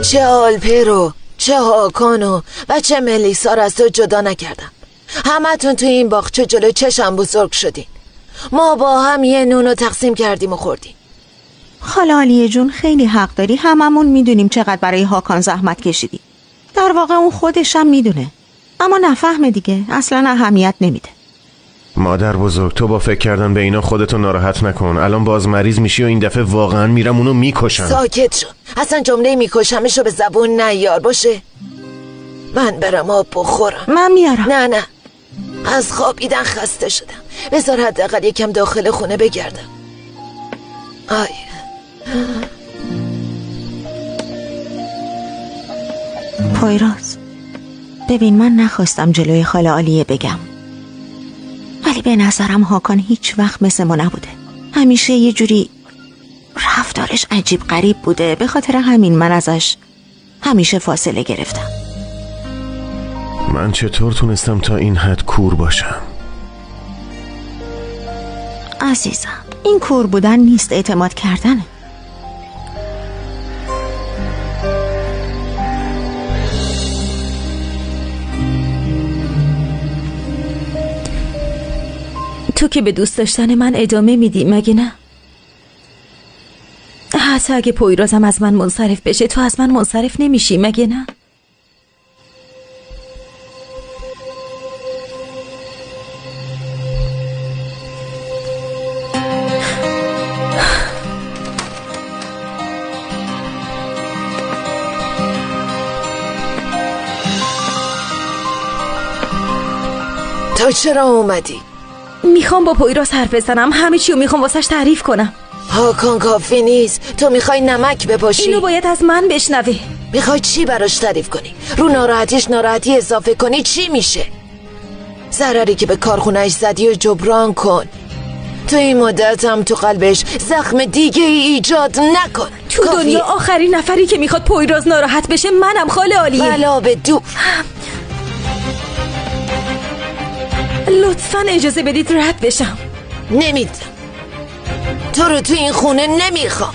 چه آلپرو، چه هاکانو و چه ملیسا رو از تو جدا نکردم. همتون تو این باغچه جلو چشم بزرگ شدین. ما با هم یه نونو تقسیم کردیم و خوردیم. خاله عالیه جون خیلی حق داری. هممون میدونیم چقدر برای هاکان زحمت کشیدی. در واقع اون خودش هم میدونه، اما نفهمه دیگه، اصلا اهمیت نمیده. مادر بزرگ تو با فکر کردن به اینا خودتو ناراحت نکن. الان باز مریض میشی و این دفعه واقعا میرم اونو میکشم. ساکت شو، اصلا جمله میکشمشو به زبون نیار. باشه من برم آب بخورم. من میارم. نه نه، از خوابیدن خسته شدم. بذار حداقل یکم داخل خونه بگردم. آی پویراز، ببین من نخواستم جلوی خاله عالیه بگم، ولی به نظرم هاکان هیچ وقت مثل ما نبوده. همیشه یه جوری رفتارش عجیب غریب بوده. به خاطر همین من ازش همیشه فاصله گرفتم. من چطور تونستم تا این حد کور باشم؟ عزیزم این کور بودن نیست، اعتماد کردنه. تو که به دوست داشتن من ادامه میدی مگه نه؟ حتی اگه پویرازم از من منصرف بشه تو از من منصرف نمیشی مگه نه؟ تو چرا اومدی؟ میخوام با پویراز حرف بزنم، همه چیو میخوام واسش تعریف کنم. هاکان کافی نیست، تو میخوای نمک بپاشی. اینو باید از من بشنوی. میخوای چی براش تعریف کنی؟ رو ناراحتیش ناراحتی اضافه کنی چی میشه؟ ضرری که به کارخونهش زدی و جبران کن. تو این مدت هم تو قلبش زخم دیگه ای ایجاد نکن. تو دنیا آخرین نفری که میخواد پویراز ناراحت بشه منم خاله عالیه. بلا به دور. لطفا اجازه بدید رد بشم. نمیدم، تو رو تو این خونه نمیخوام.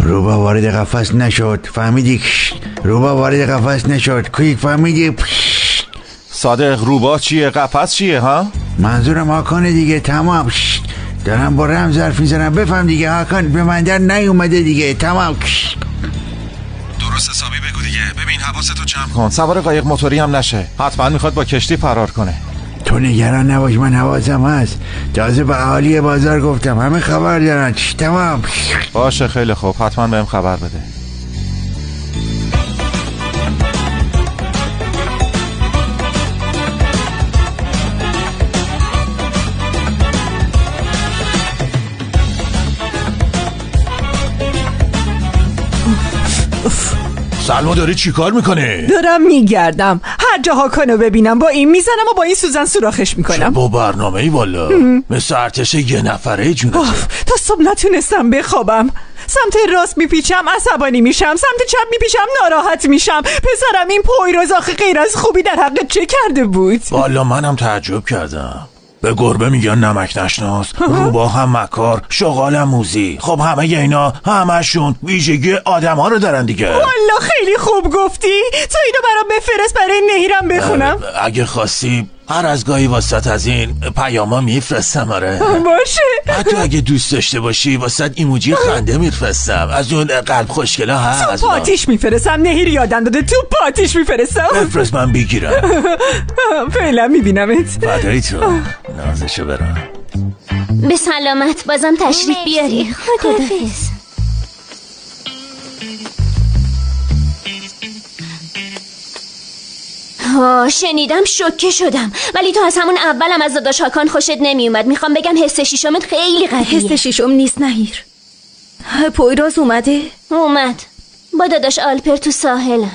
روبا وارد قفس نشد، فهمیدی؟ روبا وارد قفس نشد، کویک فهمیدی؟ صادق روبا چیه؟ قفس چیه ها؟ منظورم هاکان دیگه. تمام، دارم با رمز حرف میزنم، بفهم دیگه. هاکان به من در نیومده دیگه. تمام. درست حسابی بگو دیگه. ببین حواستو جمع کن، سوار قایق موتوری هم نشه، حتما میخواد با کشتی فرار کنه. تو نگران نباش، من حواسم هست. تازه به اهالی بازار گفتم، همه خبر دارن. تمام. باشه خیلی خوب، حتما بهم خبر بده. سلما داری چی کار میکنی؟ دارم میگردم، هر جا هاکانو ببینم با این میزنم و با این سوزن سوراخش میکنم. با برنامه ای والا، مثل ارتش یه نفره جونته. تا صبح نتونستم بخوابم. سمت راست میپیچم عصبانی میشم، سمت چپ میپیچم ناراحت میشم. پسرم این پویراز آخه غیر از خوبی در حق چه کرده بود؟ والا منم تعجب کردم. به گربه میگن نمک نشناس، روباه هم مکار، شغالم موزی. خب همه اینا همشون ویژگی آدم ها رو دارن دیگه. والا خیلی خوب گفتی. تو اینو برام بفرست برای نهیرم بخونم. اگه خواستی هر از گاهی واسط از این پیاما میفرستم. آره باشه. حتی اگه دوست داشته باشی واسط ایموجی خنده میفرستم، از اون قلب خوشگلا هست. تو پاتیش میفرستم، نهیر یادم داده. تو پاتیش میفرستم. بفرست من بگیرم. فعلا میبینمت. فدای تو، نازشو برم. به سلامت، بازم تشریف بیاری. خداحافظ. شنیدم شوکه شدم، ولی تو از همون اولم از داداش هاکان خوشت نمیومد. میخوام بگم حس شیشمت خیلی قویه. حس شیشم نیست نهیر. پویراز اومده؟ اومد با داداش آلپر تو ساحل.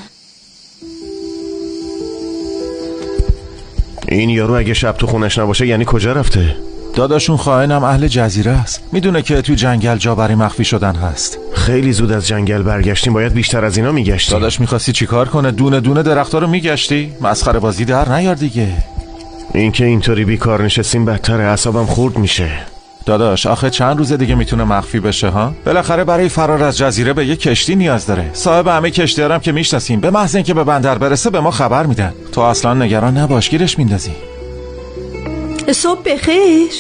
این یارو اگه شب تو خونش نباشه یعنی کجا رفته؟ داداشون خائنم اهل جزیره است، میدونه که تو جنگل جا برای مخفی شدن هست. خیلی زود از جنگل برگشتیم، باید بیشتر از اینا میگشتیم. داداش میخواستی چیکار کنه؟ دونه دونه درخت‌ها رو میگشتی؟ مسخره بازی در نیار دیگه. این که اینطوری بیکار نشستیم بدتره، اعصابم خورد میشه. داداش آخه چند روز دیگه میتونه مخفی بشه ها؟ بالاخره برای فرار از جزیره به یه کشتی نیاز داره. صاحب همه کشتیارم که میشناسیم، به محض اینکه به بندر برسه به ما خبر میدن. تو اصلا نگران نباش، گیرش میندازی. صبح بخیر.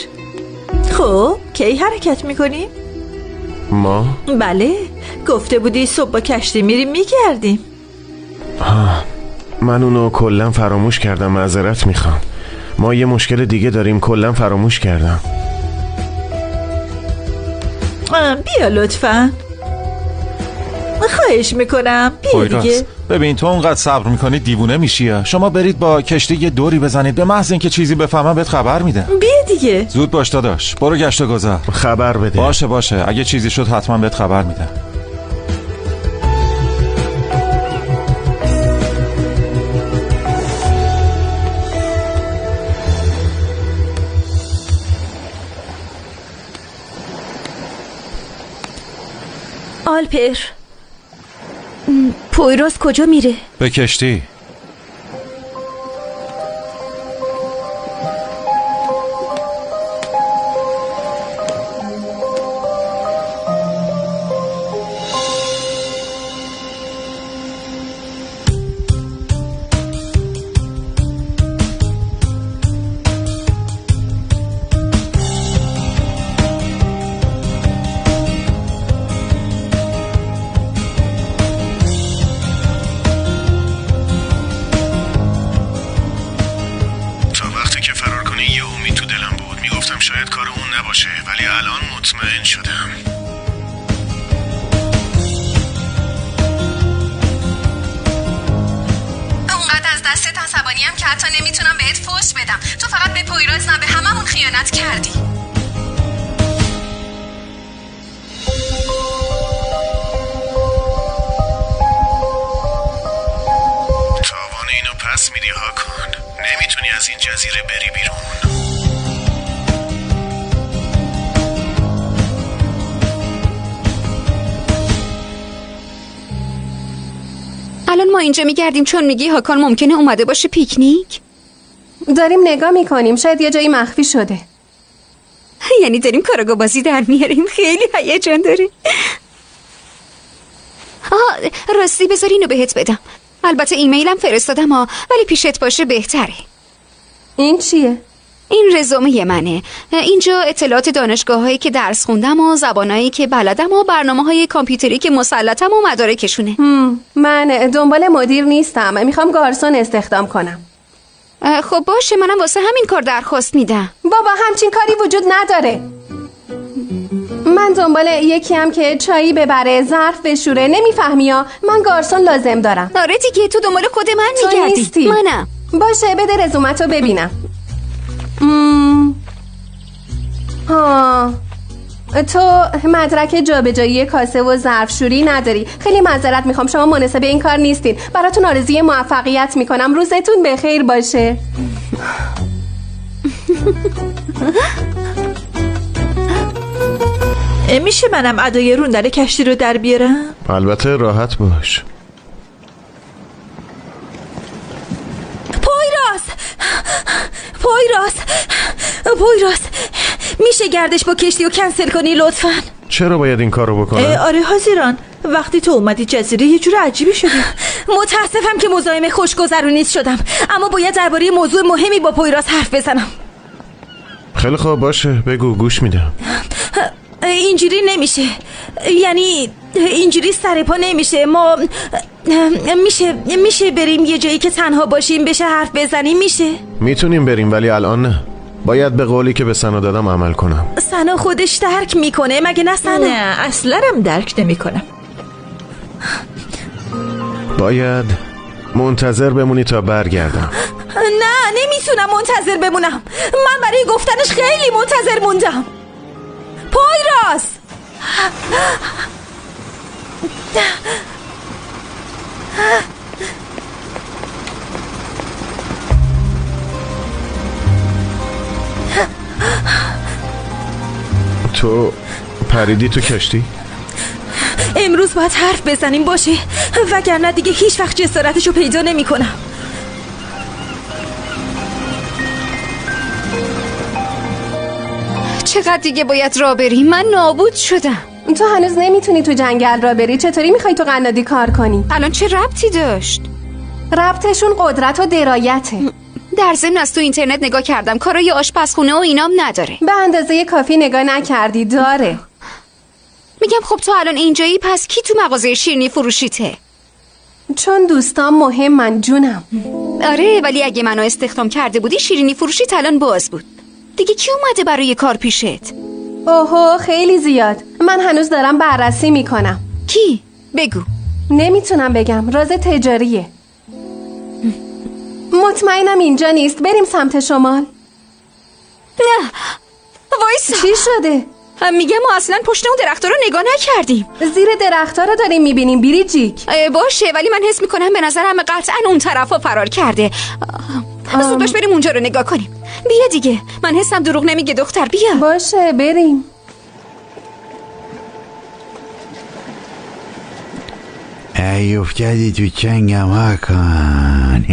خب کی حرکت میکنیم؟ ما؟ بله، گفته بودی صبح با کشتی میریم میگردیم. من اونو کلا فراموش کردم، معذرت میخوام. ما یه مشکل دیگه داریم، کلا فراموش کردم. بیا لطفا، خواهش میکنم بیا دیگه. ببین تو اونقدر صبر میکنی دیوونه میشی. شما برید با کشتی یه دوری بزنید، به محض اینکه چیزی بفهمم بهت خبر میدم. بیا دیگه. زود باش داداش، برو گشت و گذر. خبر بده. باشه باشه، اگه چیزی شد حتما بهت خبر میدم. آلپر، پویراز کجا میره؟ به کشتی. الان ما اینجا میگردیم چون میگی هاکان ممکنه اومده باشه پیکنیک؟ داریم نگاه میکنیم، شاید یه جایی مخفی شده. یعنی داریم کاراگاه بازی در میاریم. خیلی هیجان داریم. آها راستی بذار اینو بهت بدم. البته ایمیلم فرستادم ها، ولی پیشت باشه بهتره. این چیه؟ این رزومه منه. اینجا اطلاعات دانشگاه‌هایی که درس خوندم و زبانایی که بلدم و برنامه‌های کامپیوتری که مسلطم و مدارکشونه. من دنبال مدیر نیستم، میخوام گارسون استخدام کنم. خب باشه، منم واسه همین کار درخواست میدم. بابا همچین کاری وجود نداره. من دنبال یکی هم که چایی ببره، ظرف بشوره، نمیفهمی ها؟ من گارسون لازم دارم. آره دیگه، تو دنبال خود من میگردی. منم. باشه بده رزومتو ببینم. ها تو مدرک جابجایی کاسه و ظرفشویی نداری. خیلی معذرت میخوام، شما مناسب این کار نیستین. براتون آرزوی موفقیت میکنم. روزتون بخیر باشه. میشه منم ادای روندن کشتی رو در بیارم؟ البته راحت باش. پویراز پویراز پویراز، میشه گردش با کشتی رو کنسل کنی لطفاً؟ چرا باید این کارو بکنم؟ آره هازیران، وقتی تو اومدی جزیره یه جور عجیبی شدی. متاسفم که مزاحم خوشگذرونیت شدم، اما باید درباره موضوع مهمی با پویراز حرف بزنم. خیلی خوب باشه، بگو، گوش میدم. اینجوری نمیشه، یعنی اینجوری سر پا نمیشه. ما میشه بریم یه جایی که تنها باشیم، بشه حرف بزنیم؟ میشه؟ میتونیم بریم، ولی الان نه. باید به قولی که به سنا دادم عمل کنم. سنا خودش درک میکنه مگه نه سنا؟ نه اصلا هم درک نمیکنم. باید منتظر بمونی تا برگردم. نه نمیتونم منتظر بمونم، من برای گفتنش خیلی منتظر موندم. پویراز! تو پریدی تو کشتی؟ امروز باید حرف بزنیم باشه، وگرنه دیگه هیچ وقت جسارتشو پیدا نمی کنم. چقدر دیگه باید را بری؟ من نابود شدم. تو هنوز نمیتونی تو جنگل را بری، چطوری میخوای تو قنادی کار کنی؟ الان چه ربطی داشت؟ ربطشون قدرت و درایته. در ضمن از تو اینترنت نگاه کردم، کارای آشپزخونه و اینام نداره. به اندازه کافی نگاه نکردی، داره. میگم خب تو الان اینجایی، پس کی تو مغازه شیرینی فروشیته؟ چون دوستام مهمن جونم. آره ولی اگه منو استخدام کرده بودی شیرینی فروشیت الان باز بود. دیگه کی اومده برای کار پیشت؟ اوهو خیلی زیاد. من هنوز دارم بررسی میکنم. کی؟ بگو. نمیتونم بگم، راز تجاریه. مطمئنم اینجا نیست، بریم سمت شمال. نه وایسا. چی شده؟ میگم ما اصلا پشت اون درخت‌ها رو نگاه نکردیم. زیر درخت‌ها رو داریم میبینیم بیریجیک. باشه ولی من حس میکنم به نظرم قطعا اون طرفا فرار کرده. زود باش بریم اونجا رو نگاه کنیم. بیا دیگه، من حسم دروغ نمیگه دختر، بیا. باشه بریم. ای افتادی تو چنگم هاکان.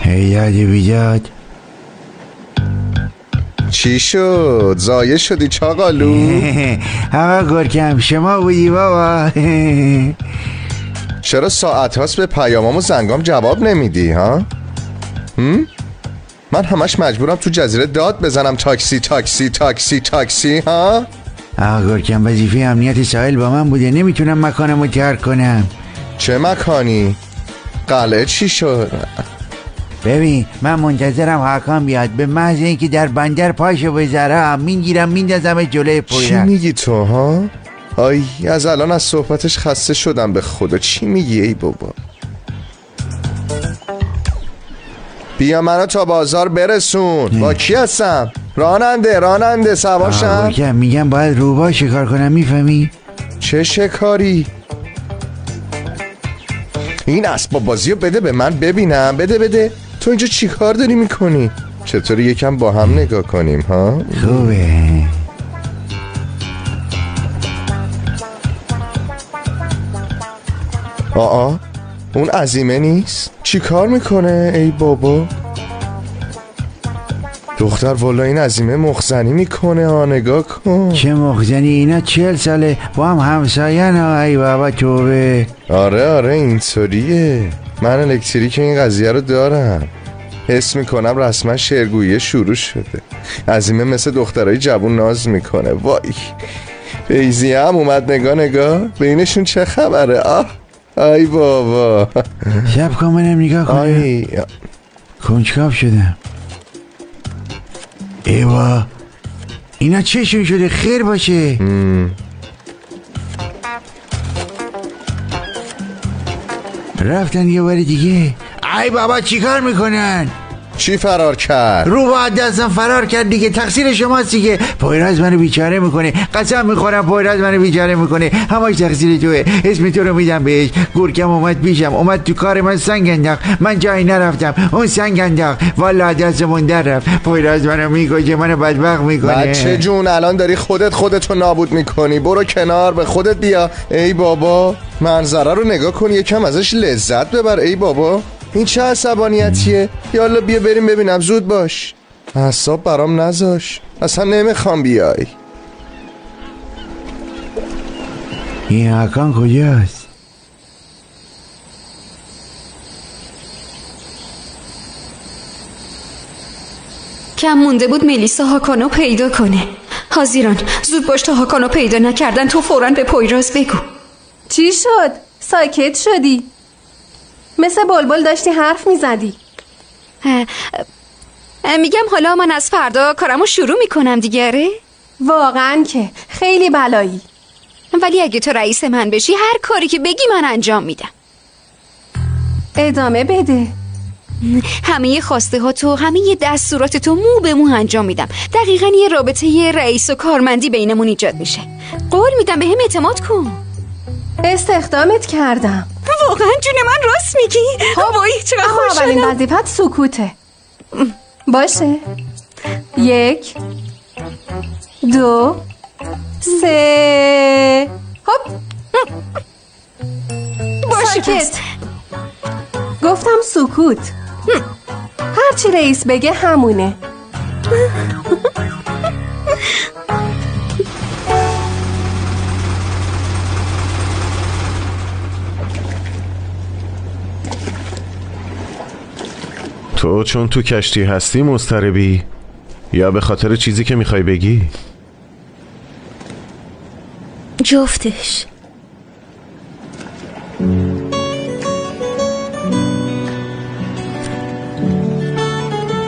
ای داد بیداد. چی شد؟ زایه شدی چاقالو؟ آقا گرکم شما بودی بابا. چرا ساعت هاست به پیامام و زنگام جواب نمیدی ها؟ من همش مجبورم تو جزیره داد بزنم تاکسی تاکسی تاکسی تاکسی ها؟ آقا گرکم وظیفه امنیت ساحل با من بوده، نمیتونم مکانمو ترک کنم. چه مکانی؟ قلعه چی شد؟ ببین من منتظرم هاکان بیاد، به محض اینکه در بندر پاشو بذارم میگیرم میندازم جلوی پویرا. چی میگی تو ها؟ آی از الان از صحبتش خسته شدم به خدا. چی میگی ای بابا؟ بیا منو تا بازار برسون. با کی هستم؟ راننده سوارشم. میگم باید روبا شکار کنم، میفهمی؟ چه شکاری؟ این اسباب بازی رو بده به من ببینم. بده. تو اینجا چی کار داری میکنی؟ چطوری یکم با هم نگاه کنیم ها؟ خوبه. آآ اون عظیمه نیست؟ چی کار میکنه ای بابا؟ دختر والا این عظیمه مخزنی میکنه ها، نگاه کن. چه مخزنی؟ اینا 40 ساله با هم همساین ها. ای بابا توبه. آره اینطوریه. من الکتریک این قضیه رو دارم. حس میکنم رسما شعرگویی شروع شده. عظیمه مثل دخترای جوون ناز میکنه. وای بیزی هم اومد. نگاه بینشون چه خبره. آه ای بابا. شب کن منم نگاه کنم. آی کنجکاو شدم. ایوا اینا چشون شده؟ خیر باشه. رفتن یه بار دیگه. ای بابا چیکار میکنن؟ چی فرار کرد؟ رو با دستم فرار کرد دیگه. تقصیر شماست دیگه. پویراز منو بیچاره میکنه. قسم میخورم پویراز منو بیچاره میکنه. همش تقصیر توه. اسم تو رو میدم بهش. گورکم اومد پیشم، اومد تو کار من سنگ انداخت. من جایی نرفتم، اون سنگ انداخت. والا دستمون در رفت. پویراز منو میکشه، منو بدبخت میکنه. بچه جون الان داری خودتو نابود میکنی. برو کنار، به خودت بیا. ای بابا منظره رو نگاه کن، یکم ازش لذت ببر. ای بابا این چه عصبانیتیه؟ یالا بیا بریم ببینم، زود باش. اعصاب برام نذاش، اصلا نمیخوام بیای. این هاکان کجاست؟ کم مونده بود ملیسا هاکانو پیدا کنه. هازیران زود باش، تا هاکانو پیدا نکردن تو فوراً به پویراز بگو. چی شد؟ ساکت شدی؟ مثل بلبل داشتی حرف میزدی. میگم حالا من از فردا کارمو شروع میکنم دیگه. واقعا که خیلی بلایی. ولی اگه تو رئیس من بشی هر کاری که بگی من انجام میدم. ادامه بده. همه خواسته ها تو، همه دستورات تو مو به مو انجام میدم. دقیقاً یه رابطه یه رئیس و کارمندی بینمون ایجاد میشه. قول میدم، به هم اعتماد کن. استخدامت کردم. واقعا جون من راست میگی؟ وای چقدر خوشحالم. اولین وظیفت سکوته. باشه. 1 2 3. هپ. باشه. ساکت. گفتم سکوت. هرچی رئیس بگه همونه. تو چون تو کشتی هستی مضطربی یا به خاطر چیزی که میخوای بگی؟ جفتش.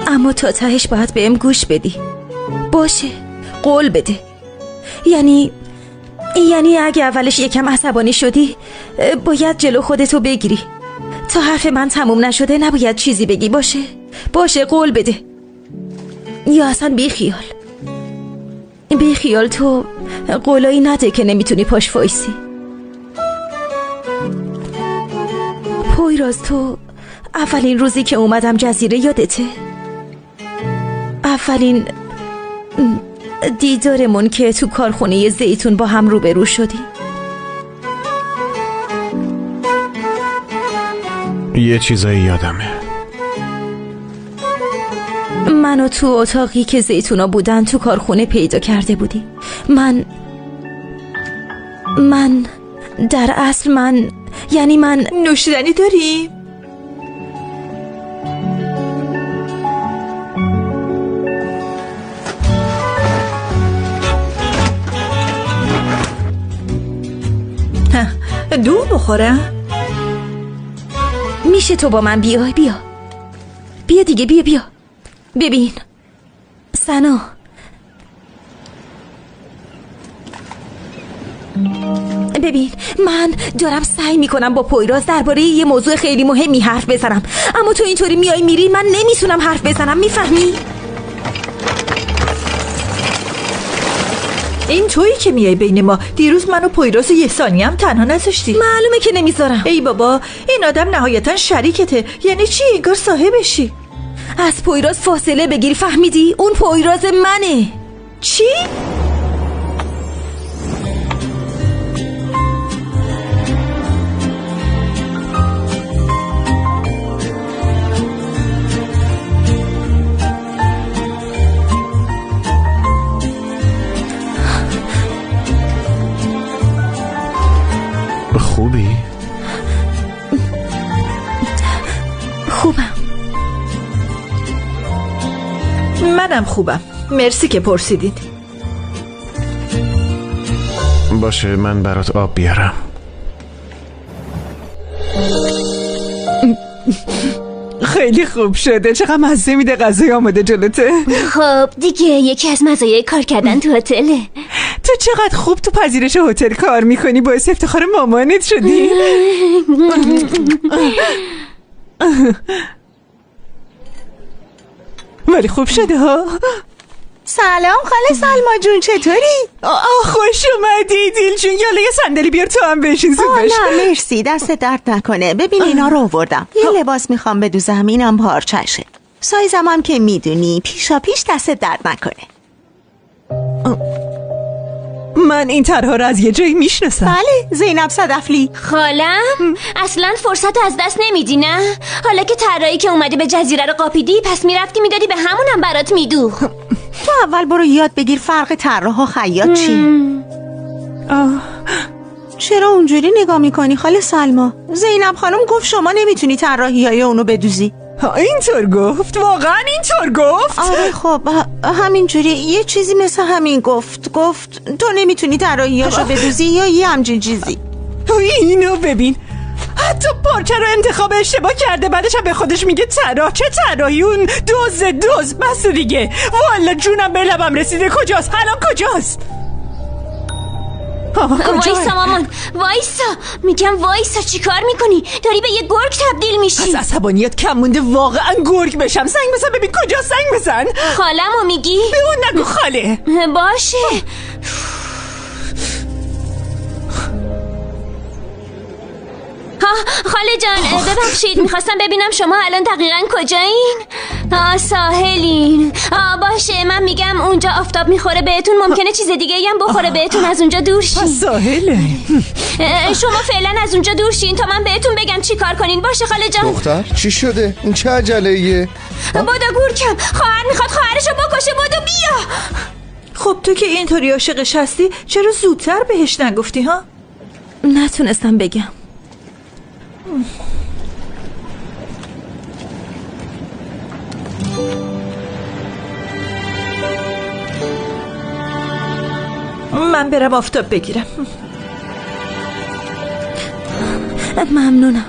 اما تا تهش باید بهم گوش بدی. باشه، قول بده. یعنی اگه اولش یکم عصبانی شدی باید جلو خودتو بگیری. تا حرف من تموم نشده نباید چیزی بگی. باشه؟ باشه، قول بده. یا اصلا بیخیال. بیخیال، تو قولایی نده که نمیتونی پاش وایسی. پویراز، تو اولین روزی که اومدم جزیره یادته؟ اولین دیدارمون که تو کارخونه زیتون با هم روبرو شدیم. یه چیزایی یادمه. منو تو اتاقی که زیتونا بودن تو کارخونه پیدا کرده بودی. من در اصل من یعنی من نوشیدنی داری؟ دو بخورم؟ میشه تو با من بیای؟ بیا بیا دیگه، بیا بیا. ببین سنا، ببین من دارم سعی میکنم با پویراز درباره یه موضوع خیلی مهمی حرف بزنم، اما تو اینطوری میای میری، من نمیتونم حرف بزنم، میفهمی؟ این تویی که میای بین ما. دیروز منو پویراز یه ثانیه هم تنها نذاشتی. معلومه که نمیذارم. ای بابا، این آدم نهایتا شریکته. یعنی چی؟ انگار صاحبشی. از پویراز فاصله بگیر، فهمیدی؟ اون پویراز منه. چی؟ خوبی؟ خوبم. منم خوبم، مرسی که پرسیدید. باشه، من برات آب بیارم. خیلی خوب شده، چقدر مزه میده غذای آماده جلوته. خب دیگه یکی از مزایای کار کردن تو هتله. تو چقدر خوب تو پذیرش هتل کار میکنی، باعث افتخار مامانت شدی. ولی خوب شده ها. سلام خاله سلما جون، چطوری؟ آه خوش اومدی دیل جون. یالا یه صندلی بیار تو هم بشین. زود باش. نه مرسی، دست درد نکنه. ببین اینا رو آوردم. یه لباس میخوام بدوزم، اینم پارچشه. سایزم هم که میدونی، پیشا پیش دست درد نکنه. من این طرح‌ها رو از یه جایی میشناسم. بله، زینب صدفلی. خالم اصلا فرصت از دست نمیدی نه؟ حالا که طراحی که اومده به جزیره رو قاپیدی، پس میرفتی میدادی به همونم برات میدوخت. تو اول برو یاد بگیر فرق طراح و خیاط چیه. چرا اونجوری نگاه میکنی خاله سلما؟ زینب خانم گفت شما نمیتونی طراحی‌های اونو بدوزی. اینطور گفت؟ واقعا اینطور گفت؟ آره خب همینجوری یه چیزی مثل همین گفت. گفت تو نمیتونی طراحیاشو بدوزی یا یه همچین چیزی. اینو ببین، حتی پارچه رو انتخاب اشتباه کرده، بعدش هم به خودش میگه طراح. چه طراحی؟ اون دوز بس دیگه. والا جونم به لبم رسیده. کجاست الان؟ کجاست؟ وایسا مامان، وایسا، میگم وایسا. چی کار میکنی؟ داری به یه گرگ تبدیل میشی. از عصبانیت کم مونده واقعا گرگ بشم. زنگ بزن ببین کجا. زنگ بزن. خالمو میگی؟ به اون نگو خاله. باشه. خاله جان ببخشید، میخواستم ببینم شما الان دقیقا کجایین؟ ساحلین. باشه، من میگم اونجا آفتاب میخوره بهتون، ممکنه چیز دیگه هم بخوره بهتون، از اونجا دور شین. ساحله. شما فعلا از اونجا دور شین تا من بهتون بگم چی کار کنین. باشه خاله جان. دختر چی شده؟ این چه عجله‌ایه؟ بودا گورکم، خواهر میخواد خواهرشو بکشه. بودا بیا. خب تو که اینطوری عاشقش هستی چرا زودتر بهش نگفتی ها؟ نتونستم بگم. من برم آفتاب بگیرم. ممنونم.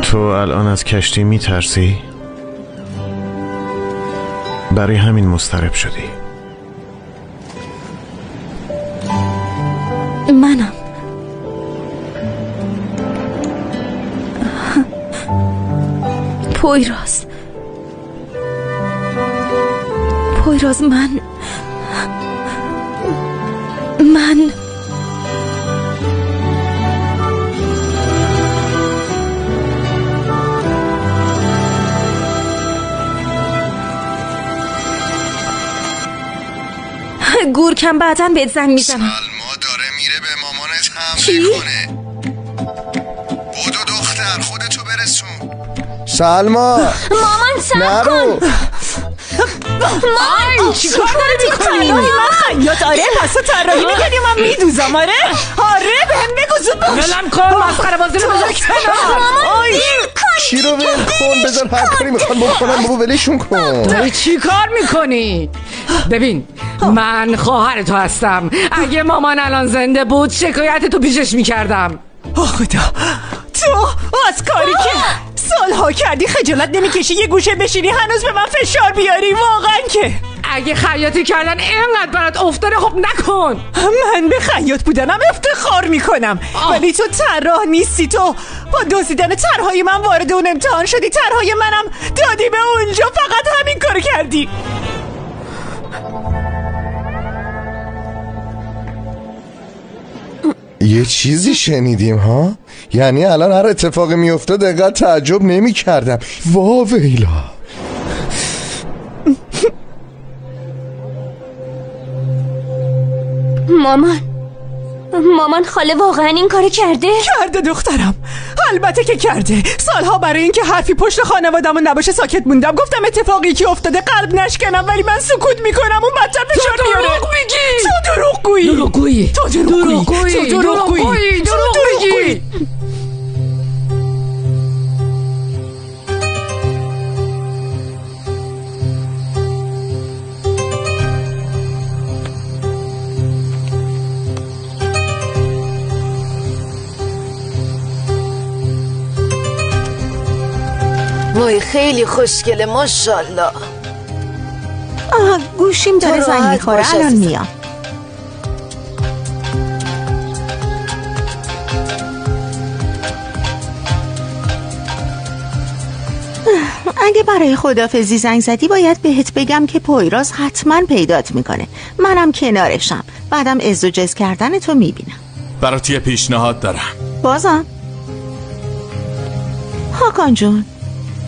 تو الان از کشتی میترسی؟ برای همین مضطرب شدی. منم. پویراز، پویراز، من گورکم بعداً بهت زنگ میزنم. سلما داره میره به مامانت حمله کنه. بدو دختر خودتو برسون. سلما. مامان صبر کن. مامان چیکار داری میکنی؟ من خیاط. آره پس تو طراحی میکنی من میدوزم. آره آره بهم بگو زود باش. ولم کن، مسخره بازی رو بذار کنار. مامان ول کن. چی رو ول کن؟ بذار هر کاری میخوان بکنن بابا، ولشون کن. داری چیکار میکنی؟ ببین من خواهر تو هستم، اگه مامان الان زنده بود شکایت تو پیشش میکردم. آه خدا، تو از کاری که سالها کردی خجالت نمیکشی یه گوشه بشینی هنوز به من فشار بیاری؟ واقعا که اگه خیاطی کردن اینقدر برات افتاده خب نکن. من به خیاط بودنم افتخار میکنم، ولی تو طراح نیستی. تو با دزدیدن طرحهای من وارد اون امتحان شدی، طرحهای منم دادی به اونجا، فقط همین کارو کردی. یه چیزی شنیدیم ها؟ یعنی الان هر اتفاقی میافتاد انقدر تعجب نمی کردم. واویلا. مامان، مامان خاله واقعا این کارو کرده؟ کرده دخترم، البته که کرده. سالها برای اینکه حرفی پشت خانوادمون نباشه ساکت موندم. گفتم اتفاقی که افتاده قلب نشکنم، ولی من سکوت میکنم اون بدتر فشار میاره. تو دروغ میگی. تو دروغگویی. دروغگویی. تو دروغگویی. تو دروغگویی. دروغ میگی. وای خیلی خوشگله ماشاءالله. آه گوشیم داره زنگ میخوره، الان میام. اگه برای خدافزی زنگ زدی باید بهت بگم که پویراز حتما پیدات میکنه. منم کنارشم، بعدم ازدواج کردن تو میبینم. برات یه پیشنهاد دارم. بازم؟ هاکان جون،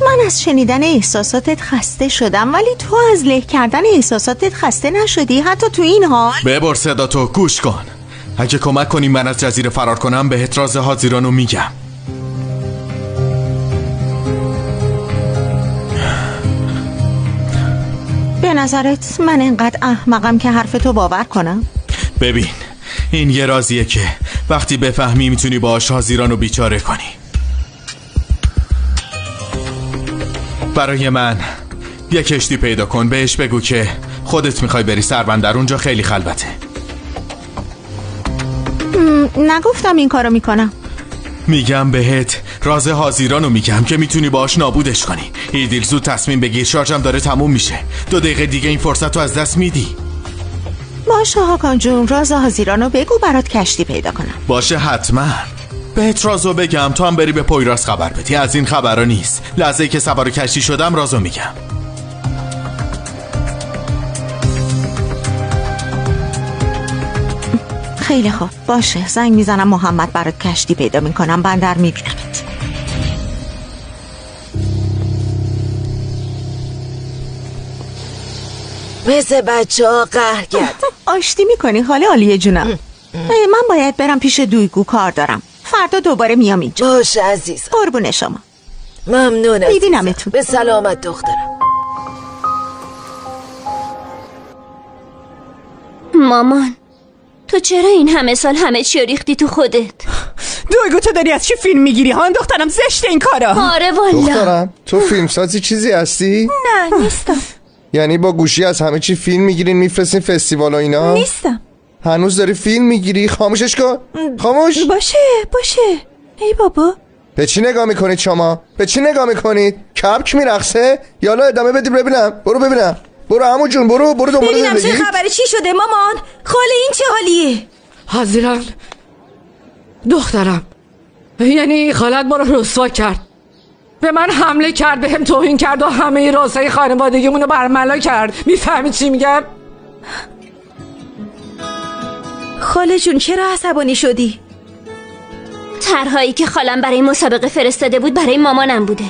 من از شنیدن احساساتت خسته شدم، ولی تو از له کردن احساساتت خسته نشدی حتی تو این حال. ببر صدا تو گوش کن. اگه کمک کنی من از جزیره فرار کنم بهت راز هازیرانو میگم. به نظرت من اینقدر احمقم که حرف تو باور کنم؟ ببین این یه رازیه که وقتی بفهمی میتونی باهاش هازیرانو بیچاره کنی. برای من یه کشتی پیدا کن، بهش بگو که خودت میخوای بری سربندر، اونجا خیلی خلوته. نگفتم این کارو میکنم. میگم بهت راز هازیرانو میگم که میتونی باهاش نابودش کنی. ایدیل زود تصمیم بگیر، شارژم داره تموم میشه. 2 دقیقه دیگه این فرصت رو از دست میدی. باشه هاکان جون، راز هازیرانو بگو برات کشتی پیدا کنم. باشه حتما. بهت رازو بگم تو هم بری به پویراز خبر بدی. از این خبرا نیست. لحظه‌ای که سوار کشتی شدم رازو میگم. خیلی خوب باشه، زنگ میزنم محمد برات کشتی پیدا میکنم، بندر میبینمت. مثل بچه ها قهر کرد. آشتی میکنی خاله عالیه جونم. من باید برم پیش دویگو، کار دارم. فردا دوباره میام اینجا. باشه عزیز. قربون شما. ممنون عزیزم. میبینمتون. به سلامت دخترم. مامان تو چرا این همه سال همه چی ریختی تو خودت؟ دویگو تو داری از چی فیلم میگیری ها؟ دخترم زشت این کارا. آره والا. دخترم تو فیلم سازی چیزی هستی؟ نه نیستم. یعنی با گوشی از همه چی فیلم میگیرین میفرستین فستیوال و اینا؟ نیستم. هنوز داری فیلم میگیری؟ خاموشش کن. خاموش. باشه باشه. ای بابا به چی نگاه میکنید شما؟ به چی نگاه میکنید؟ کبک میرقصه؟ یالا ادامه بدیم ببینم. برو ببینم. برو عمو جون، برو دنبال زندگی. ببینم چه خبره، چی شده مامان؟ خاله این چه حالیه؟ هازیران دخترم، یعنی خالت ما رو رسوا کرد، به من حمله کرد، به هم توهین کرد و همه رازهای خانوادگیمون رو برملا کرد. میفهمی چی میگم؟ خاله جون چرا عصبانی شدی؟ طرحایی که خالم برای مسابقه فرستاده بود برای مامانم بوده.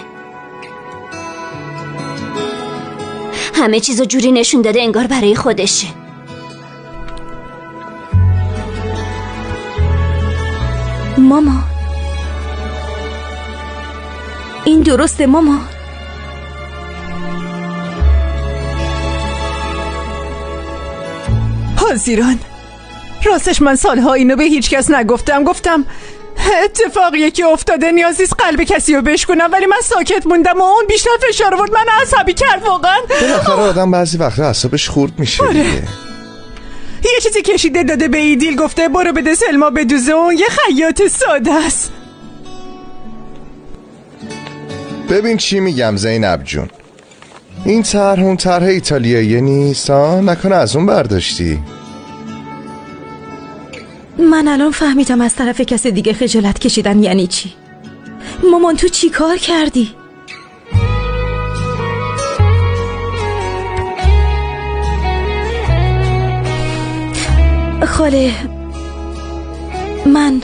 همه چیزو جوری نشون داده انگار برای خودشه. مامان این درسته مامان؟ هازیران راستش من سالها اینو به هیچ کس نگفتم. گفتم اتفاقیه که افتاده، نیاز نیست قلب کسی رو بشکنم، ولی من ساکت موندم و اون بیشتر فشار آورد، من عصبی کرد واقعا. بالاخره آدم بعضی وقتا اعصابش خورد میشه. آره. دیگه یه چیزی کشیده داده به ایدیل، گفته برو بده سلما بدوزه، اون یه خیاط ساده است. ببین چی میگم زینب جون، این طرح اون طرح ایتالیایی نیست ها؟ نکنه از اون برداشتی؟ من الان فهمیدم از طرف کس دیگه خجالت کشیدن یعنی چی. مامان تو چی کار کردی؟ خاله من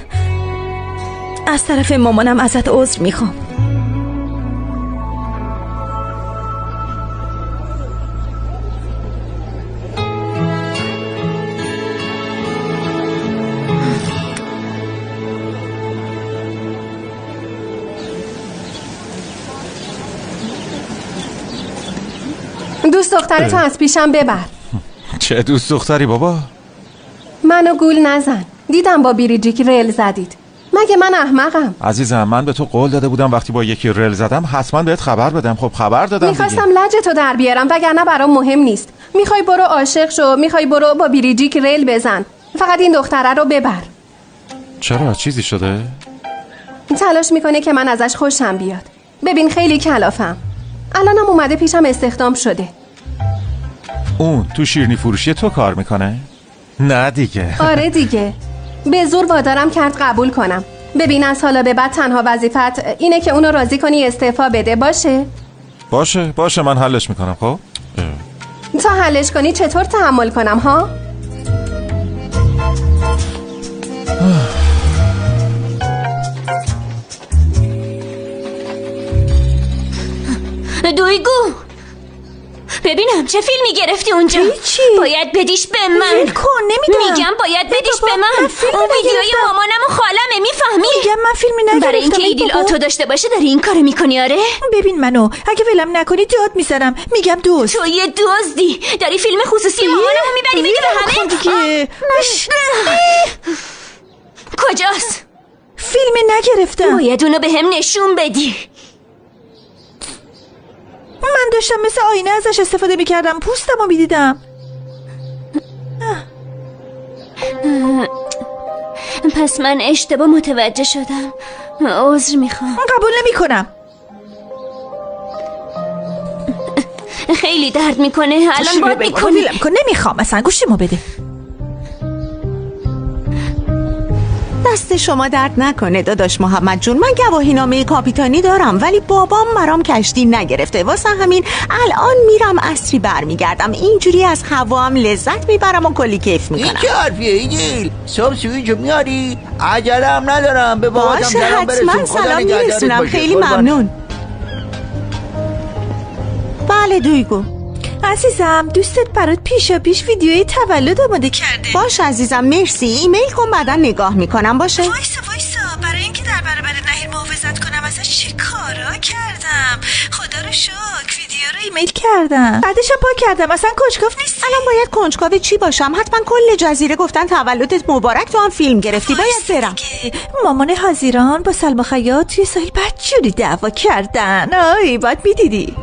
از طرف مامانم ازت عذر میخوام. دوست دخترتو از پیشم ببر. چه دوست دختری بابا؟ منو گول نزن، دیدم با بیریجیک رل زدید. مگه من احمقم؟ عزیزم من به تو قول داده بودم وقتی با یکی رل زدم حتما بهت خبر بدم. خب خبر دادم. میخواستم لج تو در بیارم وگرنه برام مهم نیست. میخوای برو عاشق شو، میخوای برو با بیریجیک رل بزن، فقط این دختره رو ببر. چرا چیزی شده؟ تلاش میکنه که من ازش خوشم بیاد. ببین خیلی کلافم، الانم اومده پیشم استخدام شده. اون تو شیرینی فروشی تو کار میکنه؟ نه دیگه. آره دیگه، به زور وادارم کرد قبول کنم. ببین از حالا به بعد تنها وظیفت اینه که اونو راضی کنی استعفا بده. باشه؟ باشه باشه، من حلش میکنم. خب تا حلش کنی چطور تحمل کنم ها؟ دویگو ببینم چه فیلمی گرفتی اونجا؟ چی؟ باید بدیش به من. ول کن، نمیدونم. میگم باید بدیش به من. اون ویدیوی مامانم و خالمه، میفهمی؟ میگم من فیلمی نگرفتم. برای اینکه ایدیل آتو داشته باشه داری این کارو میکنی. آره؟ ببین منو اگه ولم نکنی داد میزنم، میگم دوست. تو یه دزدی، داری فیلم خصوصی مامانمو میبری میدی به همه. دیگه کجاست؟ فیلمی نگرفتم. باید اونو به هم نشون بدی. من داشتم مثل آینه ازش استفاده میکردم، پوستمو میدیدم. پس من اشتباه متوجه شدم، عذر میخوام. من قبول نمیکنم. خیلی درد میکنه الان، باد میکنه. نمیخوام اصلا، گوشیمو بده. دست شما درد نکنه داداش محمد جون، من گواهینامه کاپیتانی دارم ولی بابام مرام کشتی نگرفته، واسه همین الان میرم عصری برمیگردم، اینجوری از هوام لذت میبرم و کلی کیف میکنم. این چه حرفیه ایدیل؟ صبح سویچو میاری؟ عجله‌ام ندارم، به باباتم سلام برسون. حتما سلام میرسونم، خیلی ممنون. بله دویگو عزیزم، دوستت برات پیشا پیش ویدیوی تولد آماده کرده. باش عزیزم مرسی، ایمیل کن بعدا نگاه میکنم. باشه. وایسا وایسا، برای اینکه در برابر نهیر محافظت کنم ازش چه کارا کردم. خدا رو شکر ویدیو رو ایمیل کردم، بعدشم پاک کردم. اصلا کنجکاو نیستی؟ الان باید کنجکاو چی باشم؟ حتما کل جزیره گفتن تولدت مبارک، تو هم فیلم گرفتی. باید برم. مامان هازیران با سلما خیاط توی ساحل بدجوری دعوا کردن. آی باید میدیدی.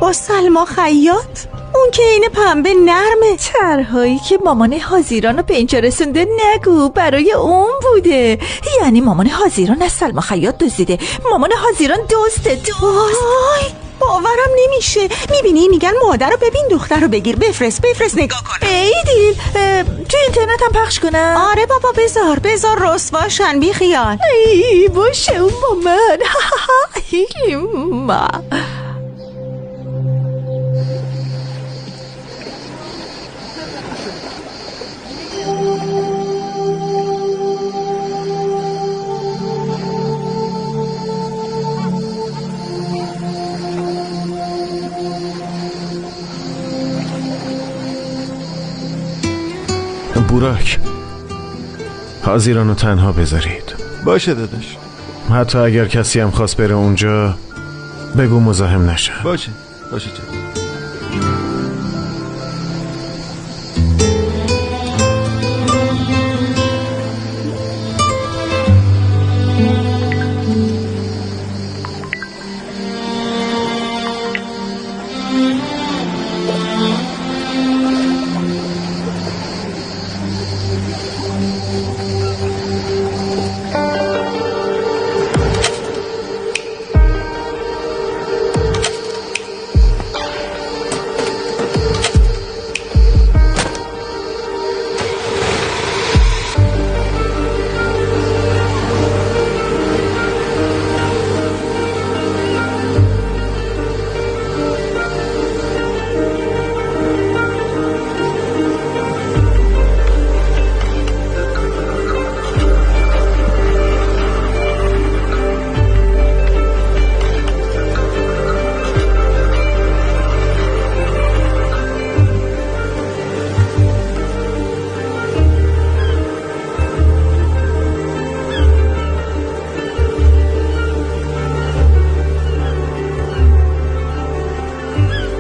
با سلما خیاط؟ اون که این پنبه نرمه. طرحایی که مامان هازیران رو به اینجا رسونده نگو، برای اون بوده. یعنی مامان هازیران از سلما خیاط دزدیده. مامان هازیران دزده، دزد. وای باورم نمیشه. میبینی میگن مادر رو ببین دختر رو بگیر. بفرست بفرست نگاه کن. ای دیل تو اینترنت هم پخش کنم؟ آره بابا بذار بذار رسواشن، بی خیال. ای باشه اون با من. بوراک، هازیرانو تنها بذارید. باشه داداش. حتی اگر کسی هم خواست بره اونجا بگو مزاحم نشه. باشه باشه جان.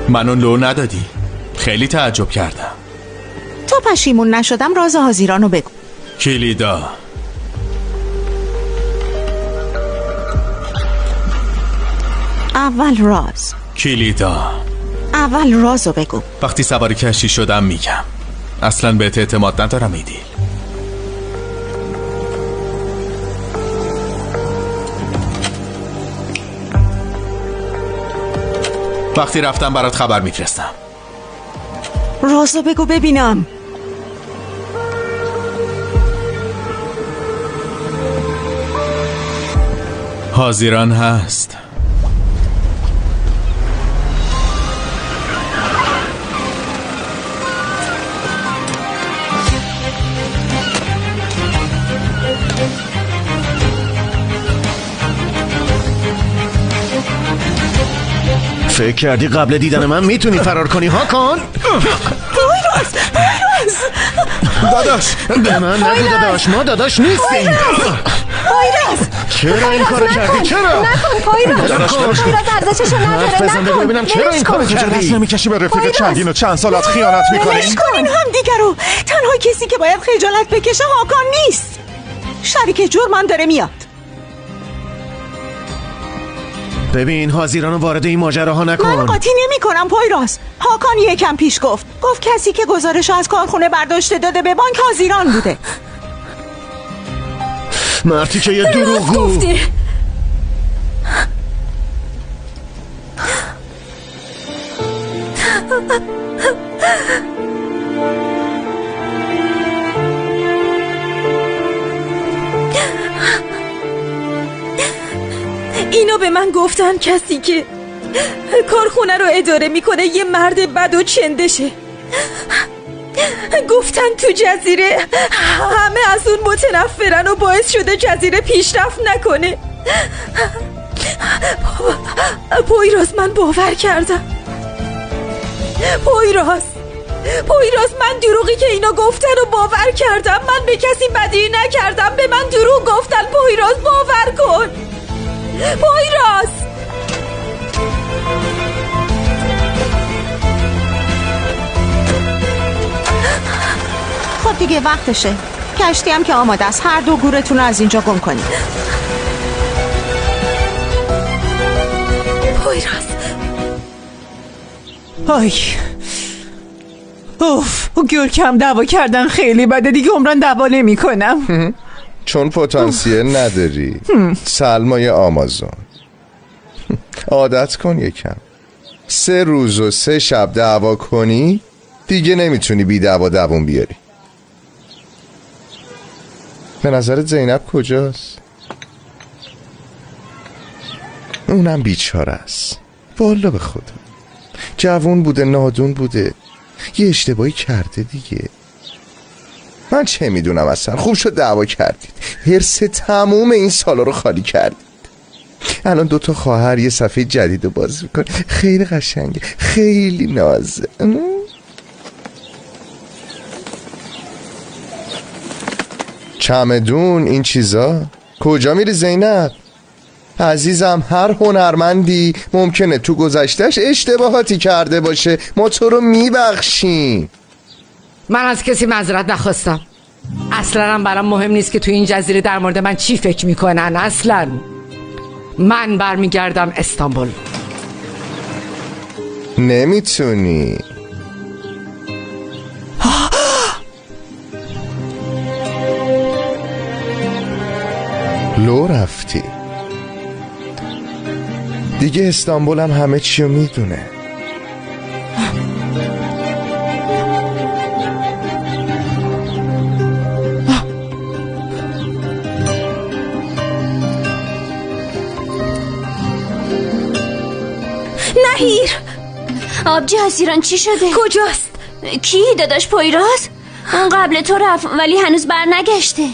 منو لو ندادی، خیلی تعجب کردم. تا پشیمون نشدم راز هازیرانو بگو. کلیدا. اول راز. کلیدا اول رازو بگو. وقتی سوار کشتی شدم میگم. اصلا بهت اعتماد ندارم ایدیل. وقتی رفتم برات خبر میفرستم. رازو بگو ببینم. هازیران هست. فکر کردی قبل دیدن من میتونی فرار کنی هاکان؟ پایراز، پایراز داداش به من نگو داداش، ما داداش نیستیم. پایراز چرا این کارو کردی؟ چرا؟ نکن پایراز، پایراز ارزششو نداره. نکن ببینم چرا این کارو کردی؟ دست نمیکشی به رفیق چندین و چند سالت خیانت میکنی؟ ولش کنین هم دیگه رو. تنها کسی که باید خجالت بکشه هاکان نیست. شریک جرمم داره میاد. ببین هازیرانو وارد این ماجراها نکن. من قاطی نمی کنم پایراز. هاکان یکم پیش گفت کسی که گزارش از کارخونه برداشته داده به بانک هازیران بوده. مرتی که یه دروغگو. گفتی. اینو به من گفتن کسی که کارخونه رو اداره میکنه یه مرد بد و چندشه. گفتن تو جزیره همه از اون متنفرن و باعث شده جزیره پیشرفت نکنه. پویراز من باور کردم. پویراز من دروغی که اینا گفتن رو باور کردم. من به کسی بدی نکردم. به من دروغ گفتن. پویراز باور کن. پویراز. خب دیگه وقتشه. کشتی هم که آماده است. هر دو گورتون رو از اینجا گم کنید. پویراز. آی اوف، گورکم دعوا کردن خیلی بده دیگه. عمران دعوا نمی کنم. چون پتانسیل نداری. سلمای آمازون. عادت کن یکم. 3 روز و 3 شب دعوا کنی دیگه نمیتونی بی دعوا دوون بیاری. به نظرت زینب کجاست؟ اونم بیچاره است والا به خدا. جوون بوده، نادون بوده، یه اشتباهی کرده دیگه. من چه میدونم اصلا. خوب شد دعوا کردید. حرص تموم این سالا رو خالی کردید. الان 2 تا خواهر یه صفحه جدید رو باز میکنه. خیلی قشنگه، خیلی نازه. چمدون این چیزا کجا میری زینب؟ عزیزم هر هنرمندی ممکنه تو گذشتهش اشتباهاتی کرده باشه. ما تو رو میبخشیم. من از کسی معذرت نخواستم. اصلا هم برام مهم نیست که تو این جزیره در مورد من چی فکر میکنن. اصلا من برمیگردم استانبول. نمیتونی. لو رفتی دیگه. استانبول هم همه چیو میدونه. نهیر آبجی هازیران چی شده؟ کجاست؟ کی؟ داداش پویراز؟ اون قبل تو رفت ولی هنوز بر نگشته.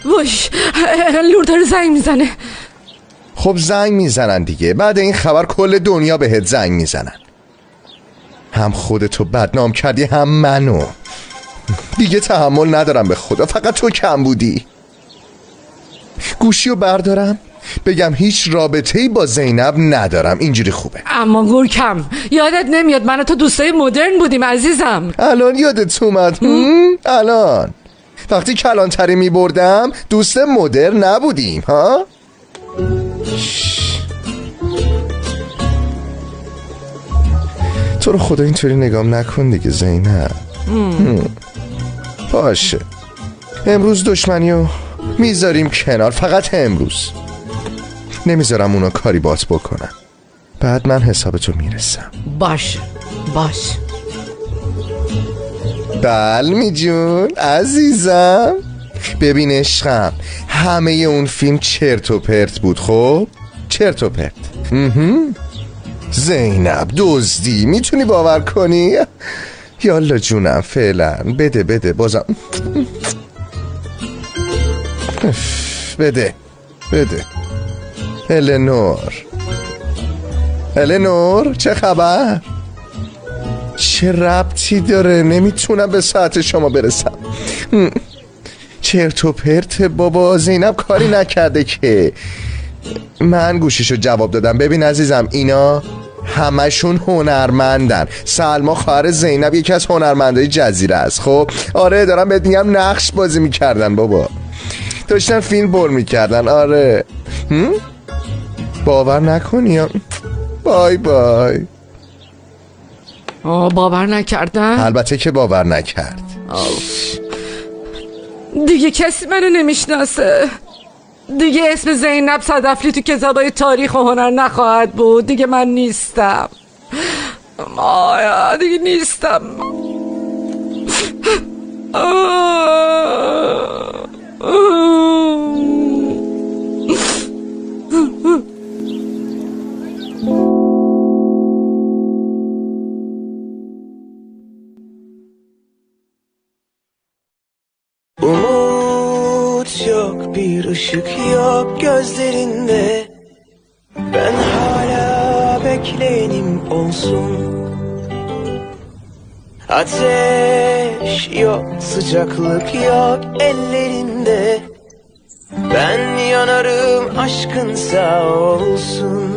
باش لور داره زنگ میزنه. خب زنگ میزنن دیگه. بعد این خبر کل دنیا بهت زنگ میزنن. هم خودتو بدنام کردی هم منو. دیگه تحمل ندارم به خدا. فقط تو کم بودی. گوشیو بردارم بگم هیچ رابطه‌ای با زینب ندارم. اینجوری خوبه. اما گورکم یادت نمیاد من و تو دوستای مدرن بودیم عزیزم. الان یادت اومد؟ الان وقتی کلانتری می بردم دوست مدرن نبودیم ها؟ تو رو خدا اینطوری نگام نکن دیگه زینب. باشه امروز دشمنی رو میذاریم کنار. فقط امروز نمیذارم اونا کاری بات بکنن. بعد من حساب تو میرسم. باش باش. بلمی جون عزیزم ببین عشقم، همه اون فیلم چرت و پرت بود. خب چرت و پرت. زینب دزدی میتونی باور کنی؟ یالا جونم فعلا بده بده بازم بده بده. النور النور چه خبر؟ چه ربطی داره؟ نمیتونم به ساعت شما برسم. چرت و پرت بابا، زینب کاری نکرده که. من گوشیشو جواب دادم. ببین عزیزم، اینا همشون هنرمندن. سلما خواهر زینب یکی از هنرمندای جزیره است. خب آره، دارم بهت میگم نقش بازی میکردن بابا، داشتن فیلم بر میکردن. آره باور نکنی. بای بای. باور نکردن؟ البته که باور نکرد. دیگه کسی منو نمیشناسه. دیگه اسم زینب صدفلی تو کتابای تاریخ و هنر نخواهد بود. دیگه من نیستم. آیا دیگه نیستم. Umut yok, bir ışık yok gözlerinde. Ben hala bekleyenim olsun. Ateş yok, sıcaklık yok ellerinde. Ben yanarım aşkın sağ olsun.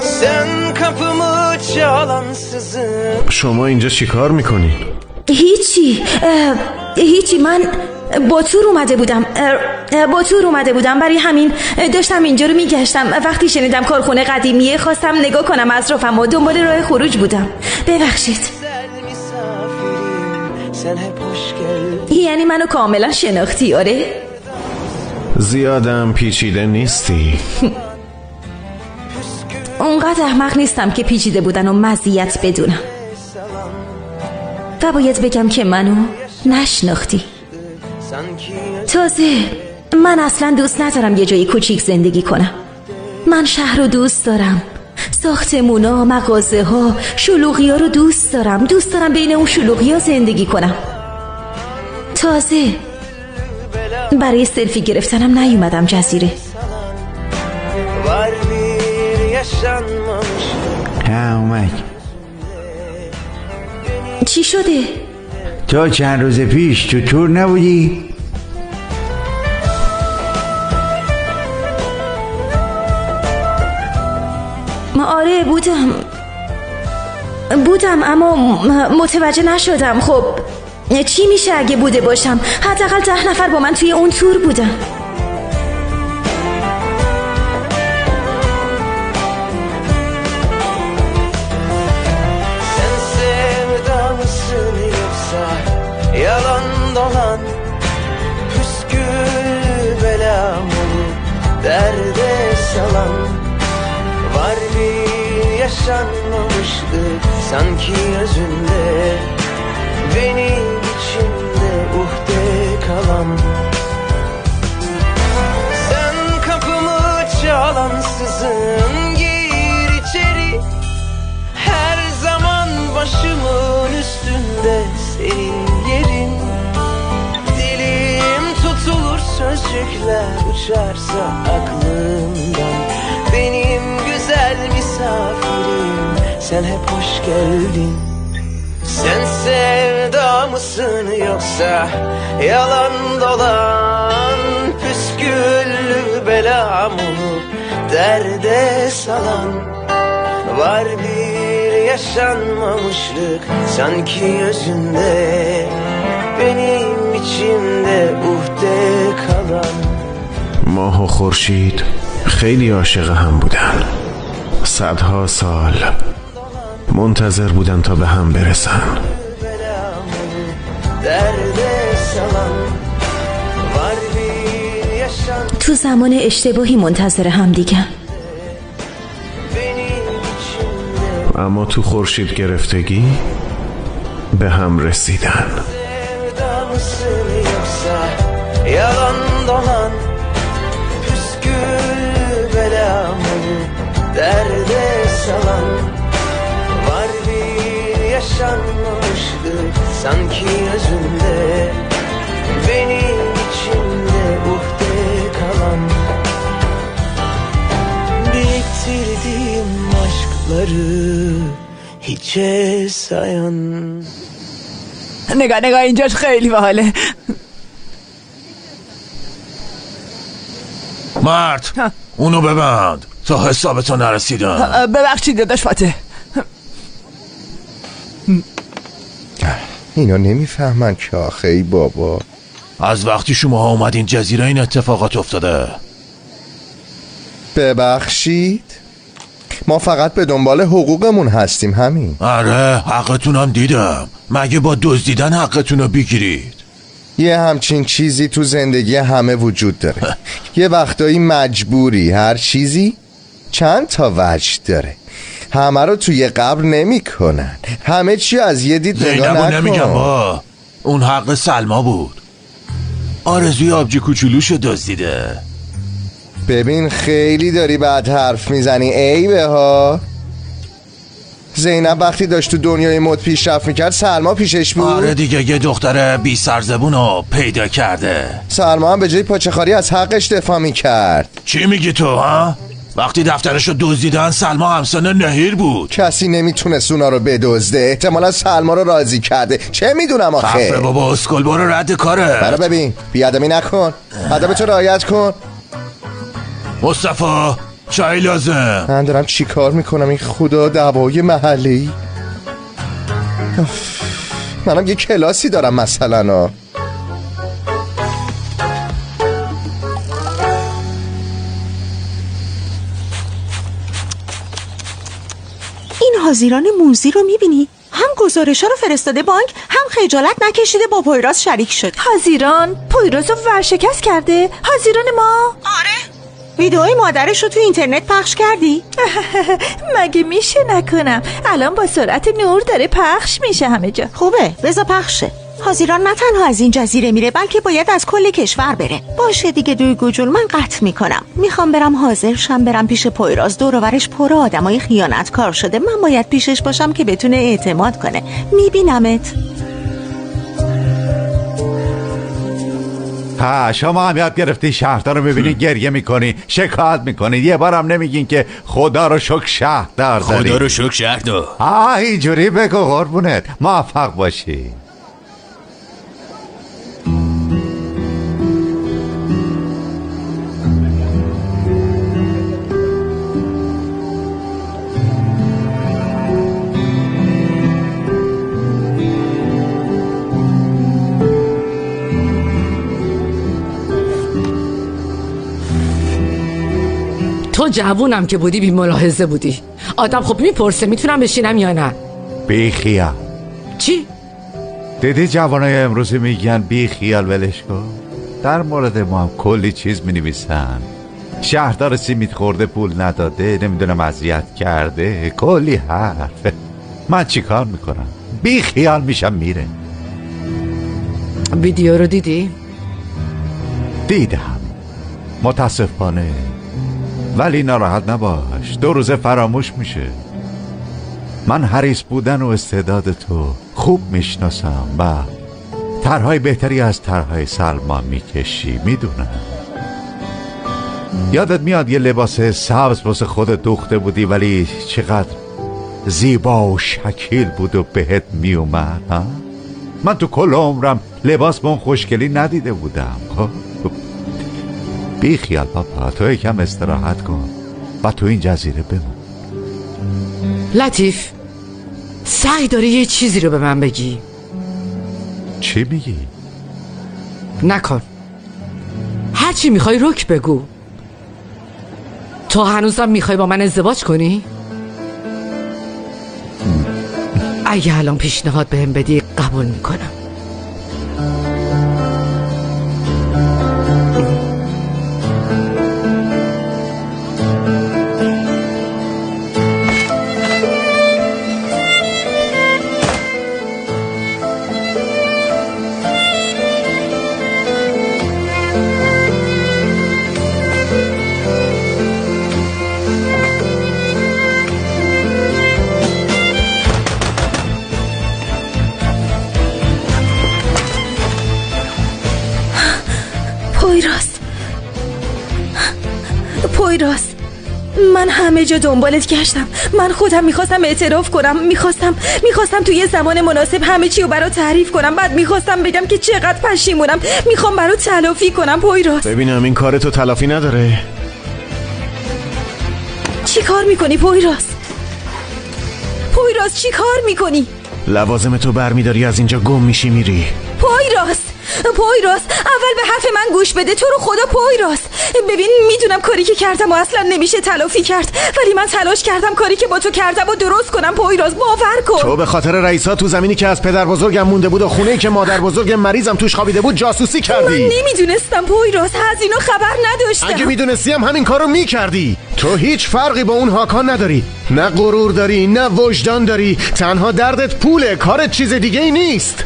Sen kapımı çalansızın. شما اینجا چیکار میکنی؟ هیچی. من با تور اومده بودم. برای همین داشتم اینجا رو میگشتم. وقتی شنیدم کارخونه قدیمیه خواستم نگاه کنم اطرافم و دنبال راه خروج بودم. ببخشید. یعنی منو کاملا شناختی؟ آره. زیادم پیچیده نیستی. اونقدر احمق نیستم که پیچیده بودن و مزیت بدونم. و باید بگم که منو نشناختی. تازه من اصلا دوست ندارم یه جایی کوچیک زندگی کنم. من شهر رو دوست دارم، ساختمونا، مغازه ها، شلوغی ها رو دوست دارم. دوست دارم بین اون شلوغی ها زندگی کنم. تازه برای سلفی گرفتنم نیومدم جزیره. اومد. چی شده؟ تا چند روز پیش تو تور نبودی؟ آره بودم اما متوجه نشدم. خب چی میشه اگه بوده باشم؟ حداقل 10 نفر با من توی اون تور بودن. Yalan dolan püskül belam olup derde salan. Var bir yaşanmamışlık sanki özünde, benim içimde uhde kalan. Sen kapımı çalansızın, gir içeri. Her zaman başımın üstünde senin yerin. Dilim tutulur, sözcükler uçarsa aklımdan. Benim güzel misafirim, sen hep hoş geldin. Sen sevda mısın yoksa yalan dolan? Püsküllü belam olup derde salan. Var bir yaşanmamışlık sanki özünde, benim içimde uhde kalan. ماه و خورشید خیلی عاشق هم بودن. صدها سال منتظر بودن تا به هم برسن. تو زمان اشتباهی منتظر هم دیگه، اما تو خورشید گرفتگی به هم رسیدن. Sanki özünde, benim içimde uhde kalan. Biriktirdiğim aşkları Hiçe sayan. نگاه نگاه، اینجاش خیلی باحاله. مرد اونو ببند تا حسابتو نرسیدم. ببخشید داداش فاتح. اینا نمیفهمن که آخه ای بابا. از وقتی شما اومدین جزیره این اتفاقات افتاده. ببخشید ما فقط به دنبال حقوقمون هستیم، همین. آره حقتونم دیدم. مگه با دزدیدن حقتون رو بگیرید؟ یه همچین چیزی تو زندگی همه وجود داره. یه وقتایی مجبوری، هر چیزی چند تا وجه داره، همه رو توی قبر نمی کنن، همه چی از یه دید نگاه نکن. نمیگم با اون حق سلما بود، آرزوی آبجی کوچولوشو دزدیده. ببین خیلی داری بعد حرف میزنی عیبه ها. زینب وقتی داشت تو دنیای مد پیشرفت میکرد سلما پیشش بود. آره دیگه، یه دختر بی سرزبون رو پیدا کرده. سلما هم به جای پاچه‌خواری از حقش دفاع میکرد. چی میگی تو ها؟ وقتی دفترشو دزدیدن سلما همسن نهیر بود. کسی نمیتونست اونا رو بدزده، احتمالا سلما رو راضی کرده. چه میدونم آخه. خفه بابا اسکل، برو رد کاره. برو ببین، بیادمی نکن، ادبتو رعایت کن. مصطفی چای لازم. من دارم چی کار میکنم؟ این خدا دعوای محلی. منم یه کلاسی دارم مثلا. این هازیران موزی رو میبینی؟ هم گزارش‌ها رو فرستاده بانک، هم خجالت نکشیده با پویراز شریک شد. هازیران پویراز رو ورشکست کرده؟ هازیران ما؟ آره. ویدئوی مادرش رو تو اینترنت پخش کردی؟ مگه میشه نکنم؟ الان با سرعت نور داره پخش میشه همه جا. خوبه، بذار پخشه. هازیران نه تنها از این جزیره میره بلکه باید از کل کشور بره. باشه دیگه دویگو جون، من قطع میکنم. میخوام برم حاضر شم، برم پیش پویراز. دور و برش پر آدمای خیانتکار شده، من باید پیشش باشم که بتونه اعتماد کنه. میبینمت. ها شما هم یاد گرفتی شهردار رو میبینی گریه میکنی، شکایت میکنی، یه بارم نمیگین که خدا رو شکر شهردار داری. خدا رو شکر شهردار. ها اینجوری بگو قربونت، موفق باشی. تو جوونم که بودی بی ملاحظه بودی. آدم خب میپرسه میتونم بشینم یا نه. بی خیال. چی؟ دیدی جوانای امروزی میگن بی خیال ولش کن. در مورد ما هم کلی چیز مینویسن. شهردار سیمیت خورده، پول نداده، نمیدونم اذیت کرده، کلی حرف. من چیکار میکنم؟ بی خیال میشم میره. ویدیو رو دیدی؟ دیدم متاسفانه، ولی ناراحت نباش، 2 روزه فراموش میشه. من حریص بودن و استعداد تو خوب میشناسم و طرحهای بهتری از طرحهای سلمان میکشی، میدونم. یادت میاد یه لباس سبز واسه خودت دوخته بودی ولی چقدر زیبا و شکیل بود و بهت میومد. ها؟ من تو کل عمرم لباس به اون خوشگلی ندیده بودم. بی خیال پاپا، تو یکم استراحت کن و تو این جزیره بمون. لطیف سعی داری یه چیزی رو به من بگی. چی میگی؟ نکن، هرچی میخوای رک بگو. تو هنوزم میخوای با من ازدواج کنی؟ اگه الان پیشنهاد بهم بدی قبول میکنم. پویراز، پویراز، من همه جا دنبالت گشتم. من خودم میخواستم اعتراف کنم، میخواستم توی یه زمان مناسب همه چی رو برات تعریف کنم. بعد میخواستم بگم که چقدر پشیمونم، میخوام برات تلافی کنم پویراز. ببینم این کار تو تلافی نداره. چی کار میکنی پویراز؟ پویراز چی کار میکنی؟ لوازم تو برمیداری از اینجا گم میشی میری. پویراز، پویراز اول به حرف من گوش بده، تو رو خدا پویراز. ببین میدونم کاری که کردم و اصلا نمیشه تلافی کرد، ولی من تلاش کردم کاری که با تو کردم و درست کنم پویراز، باور کن. تو به خاطر رئیسا تو زمینی که از پدر بزرگم مونده بود و خونه‌ای که مادر بزرگ مریضم توش خوابیده بود جاسوسی کردی. من نمیدونستم پویراز، از اینا خبر نداشتم. اگه میدونستی هم همین کارو میکردی. تو هیچ فرقی با اون هاکان نداری، نه غرور داری نه وجدان داری، تنها دردت پوله، کارت چیز دیگه ای نیست.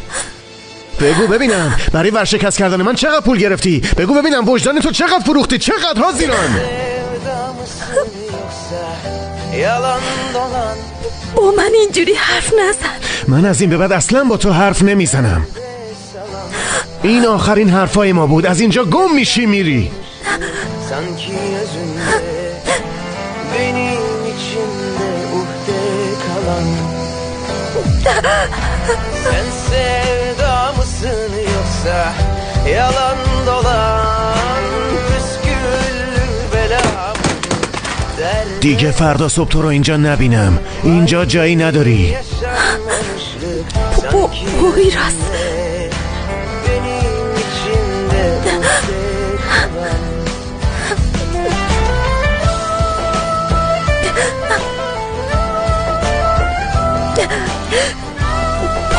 بگو ببینم برای ورشکست کردن من چقدر پول گرفتی؟ بگو ببینم وجدان تو چقدر فروختی؟ چقدر هازیران؟ با من اینجوری حرف نزن. من از این به بعد اصلا با تو حرف نمیزنم. این آخرین حرفای ما بود. از اینجا گم میشی میری. Yalan dolan püsküllü belam. دیگه فردا صبح تو رو اینجا نبینم. اینجا جایی نداری. پویراز.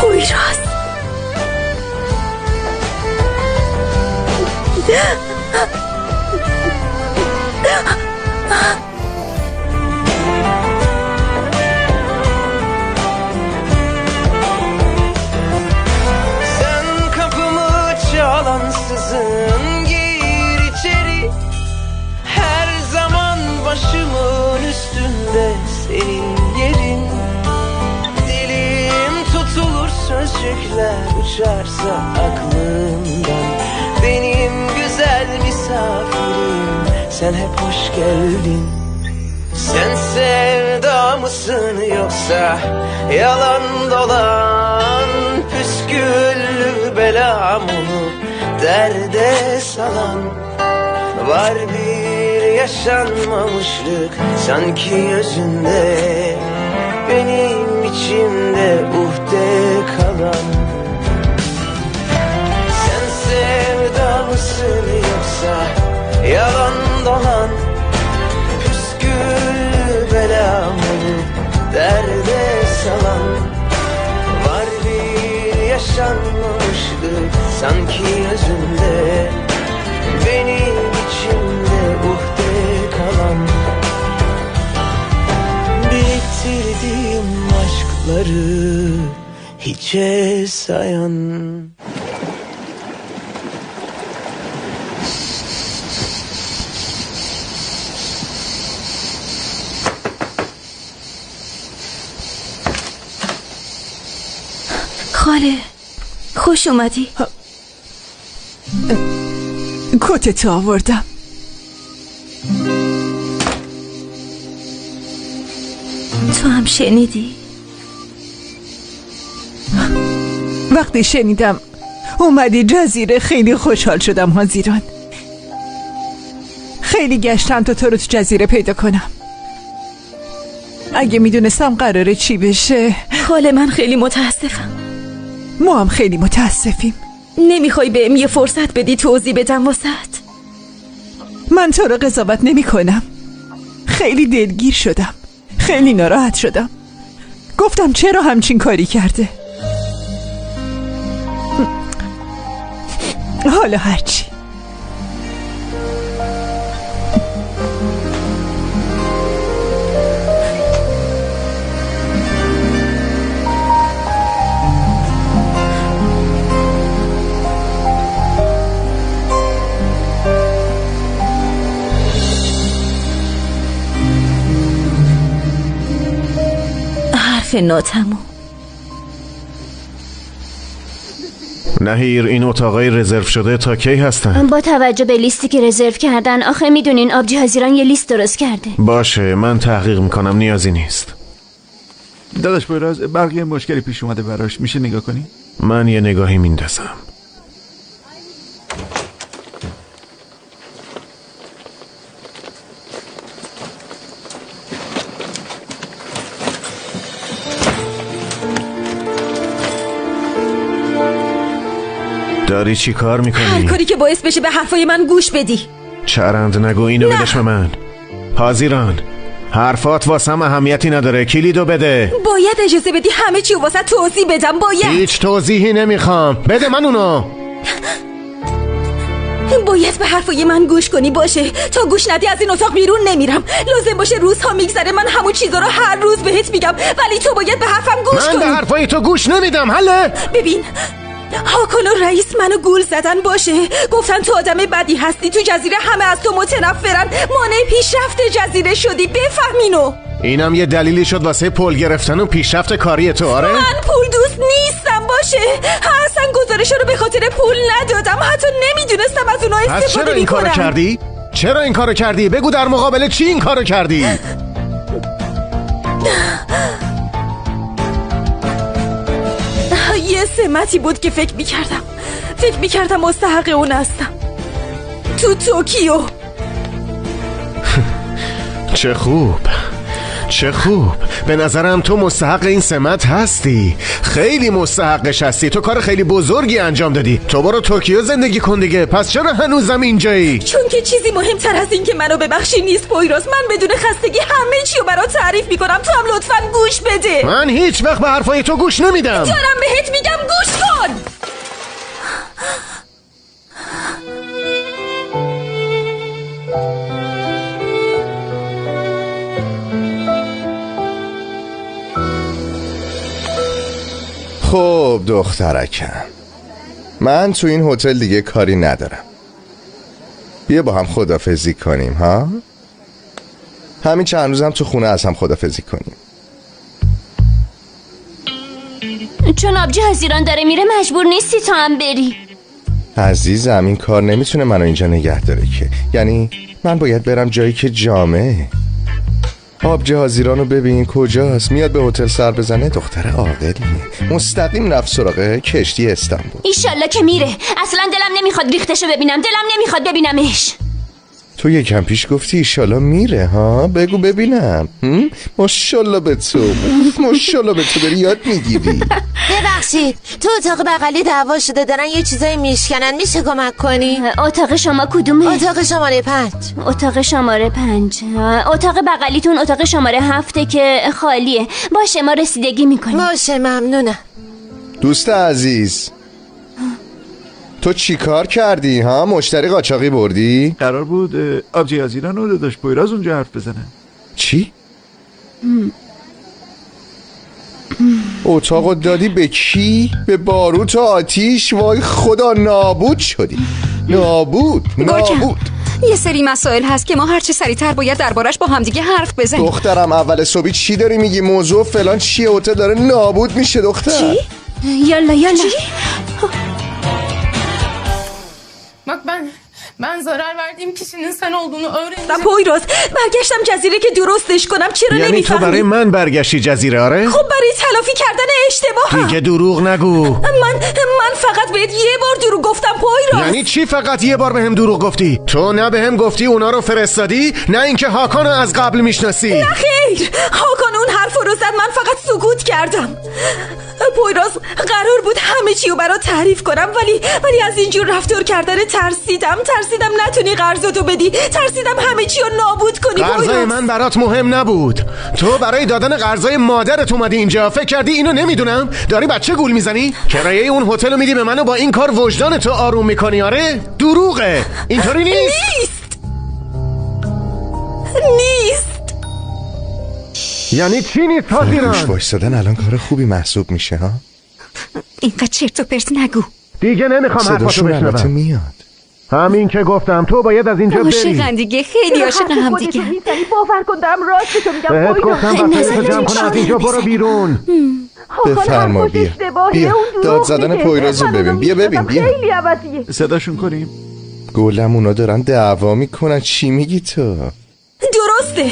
پویراز. Sen kapımı çalansızın, gir içeri. Her zaman başımın üstünde senin yerin. Dilim tutulur sözcükler uçarsa aklımdan. Benim güzel misafirim, sen hep hoş geldin. Sen sevda mısın yoksa yalan dolan püsküllü belam olup derde salan. Var bir yaşanmamışlık sanki yüzünde, benim içimde uhde kalan. Sen sevda mısın yoksa yalan dolan püsküllü belam olup derde salan. Var bir yaşanmamışlık sanki yüzünde, benim içimde uhde kalan. Biriktirdiğim aşkları hiçe sayan. خاله خوش اومدی. کتتو آوردم. تو هم شنیدی؟ وقتی شنیدم اومدی جزیره خیلی خوشحال شدم هازیران. خیلی گشتم تا تو رو تو جزیره پیدا کنم. اگه میدونستم قراره چی بشه. خاله من خیلی متاسفم. ما هم خیلی متاسفیم. نمیخوای بهم یه فرصت بدی توضیح بدم واسط؟ من تو رو قضاوت نمی کنم. خیلی دلگیر شدم، خیلی ناراحت شدم. گفتم چرا همچین کاری کرده. حالا هرچی. حرف ناتموم. نهیر، این اتاقای رزرو شده تا کی هستن؟ با توجه به لیستی که رزرو کردن، آخه میدونین آبجی هازیران یه لیست درست کرده. باشه، من تحقیق میکنم، نیازی نیست. داداش پویراز، برقی مشکلی پیش اومده براش، میشه نگاه کنی؟ من یه نگاهی میندازم. داری چی کار میکنی؟ هر کاری که باعث بشه به حرفای من گوش بدی. چرند نگو، اینو بدش به من. هازیران، حرفات واسم اهمیتی نداره، کلیدو بده. باید اجازه بدی همه چی واسه توضیح بدم. باید. هیچ توضیحی نمیخوام، بده من اونو. باید به حرفای من گوش کنی. باشه، تا گوش ندی از این اتاق بیرون نمیرم. لازم باشه روزها میگذره من همون چیزا رو هر روز بهت میگم، ولی تو باید به حرفم گوش کنی. من به حرفای تو گوش نمیدم. حله؟ ببین، هاکان و رئیس منو گول زدن. باشه، گفتن تو آدم بدی هستی، تو جزیره همه از تو متنفرن، مانع پیشرفت جزیره شدی، بفهم اینو. اینم یه دلیلی شد واسه پول گرفتن و پیشرفت کاری تو. آره؟ من پول دوست نیستم. باشه، اصلا گزارش رو به خاطر پول ندادم، حتی نمیدونستم از اونها استفاده میکنم. چرا این کارو کردی؟ چرا این کارو کردی؟ بگو در مقابل چی این کارو کردی؟ یه سمتی بود که فکر میکردم مستحق اون هستم تو توکیو. چه خوب، چه خوب. به نظرم تو مستحق این سمت هستی، خیلی مستحقش هستی. تو کار خیلی بزرگی انجام دادی. تو برو توکیو زندگی کن دیگه. پس چرا هنوزم اینجایی؟ چون که چیزی مهمتر از این که منو ببخشی نیست پویراز. من بدون خستگی همه چی رو برات تعریف میکنم، تو هم لطفاً گوش بده. من هیچ وقت به حرفای تو گوش نمیدم. دارم بهت میگم گوش کن. خب دخترکم، من تو این هتل دیگه کاری ندارم. بیا با هم خدافزی کنیم ها؟ همین چند روزم تو خونه از هم خدافزی کنیم. چون آبجی هازیران داره میره مجبور نیستی تو هم بری. عزیزم این کار نمیتونه منو اینجا نگه داره که. یعنی من باید برم جایی که جامعه. آبجی هازیرانو ببین کجاست، میاد به هتل سر بزنه. دختر عاقلیه، مستقیم رفت سراغ کشتی استانبول. ایشالله که میره. اصلا دلم نمیخواد ریختشو ببینم، دلم نمیخواد ببینمش. تو یکم پیش گفتی ایشالله میره ها؟ بگو ببینم. ماشاءالله به تو، ماشاءالله به تو، داری یاد میگیری. ببخشید تو اتاق بغلی دعوا شده، دارن یه چیزایی میشکنن، میشه کمک کنی؟ اتاق شما کدومه؟ اتاق شماره 5. اتاق شماره 5. اتاق بغلیتون اتاق شماره 7 که خالیه. باشه ما رسیدگی میکنیم. باشه ممنونم. دوست عزیز تو چی کار کردی ها؟ مشتری قاچاقی بردی؟ قرار بود آبجی هازیران و داداش پویراز اونجا حرف بزنه. چی؟ اتاقو دادی به کی؟ به باروت و آتیش؟ وای خدا نابود شدی، نابود نابود. یه سری مسائل هست که ما هرچه سریعتر باید دربارش با همدیگه حرف بزنیم. دخترم اول صبحی چی داری میگی؟ موضوع فلان چیه؟ هتل داره نابود میشه دختر. چی؟ یالا یالا. چی؟ Bak ben zarar verdiğim kişinin sen olduğunu öğrenince... پویراز برگشتم جزیره که درستش کنم. چرا نمیفهمی؟ یعنی تو برای من برگشتی جزیره؟ آره؟ خب برای تلافی کردن اشتباهم. دیگه دروغ نگو. من فقط بهت یه بار دروغ گفتم پویراز. یعنی چی فقط یه بار بهم دروغ گفتی؟ تو نه بهم گفتی اونا رو فرستادی، نه اینکه هاکانو از قبل میشناسی. نه خیر، هاکان اون حرف رو زد، من فقط سکوت کردم. پویراز قرار بود همه چی رو برات تعریف کنم، ولی از اینجور رفتار کردن ترسیدم نتونی قرضتو بدی، ترسیدم همه چی رو نابود کنی. قرضای من برات مهم نبود. تو برای دادن قرضای مادرت اومدی اینجا. فکر کردی اینو نمیدونم؟ داری بچه گول میزنی؟ کرایه اون هتل رو میدی به من و با این کار وجدان تو آروم میکنی. آره؟ دروغه. اینطوری نیست. نیست. یعنی چی نیست هازیران؟ گوش وایسادن الان کار خوبی محسوب میشه ها؟ اینقدر چرت و پرت نگو. دیگه نمیخوام حرفاتو بشنوم. میاد. همین که گفتم تو باید از اینجا بری. عاشقن دیگه، خیلی عاشق هم دیگه. باور کن دارم راستتو میگم. بهت گفتم وسایلتو جمع کن از اینجا برو بیرون. بفرما بیا بیا، داد زدن پویراز رو ببین. بیا ببین، بیا. خیلی عوضیه. صداشون کنیم. گلم اونا دارن دعوا میکنن. چی میگی تو؟ درسته،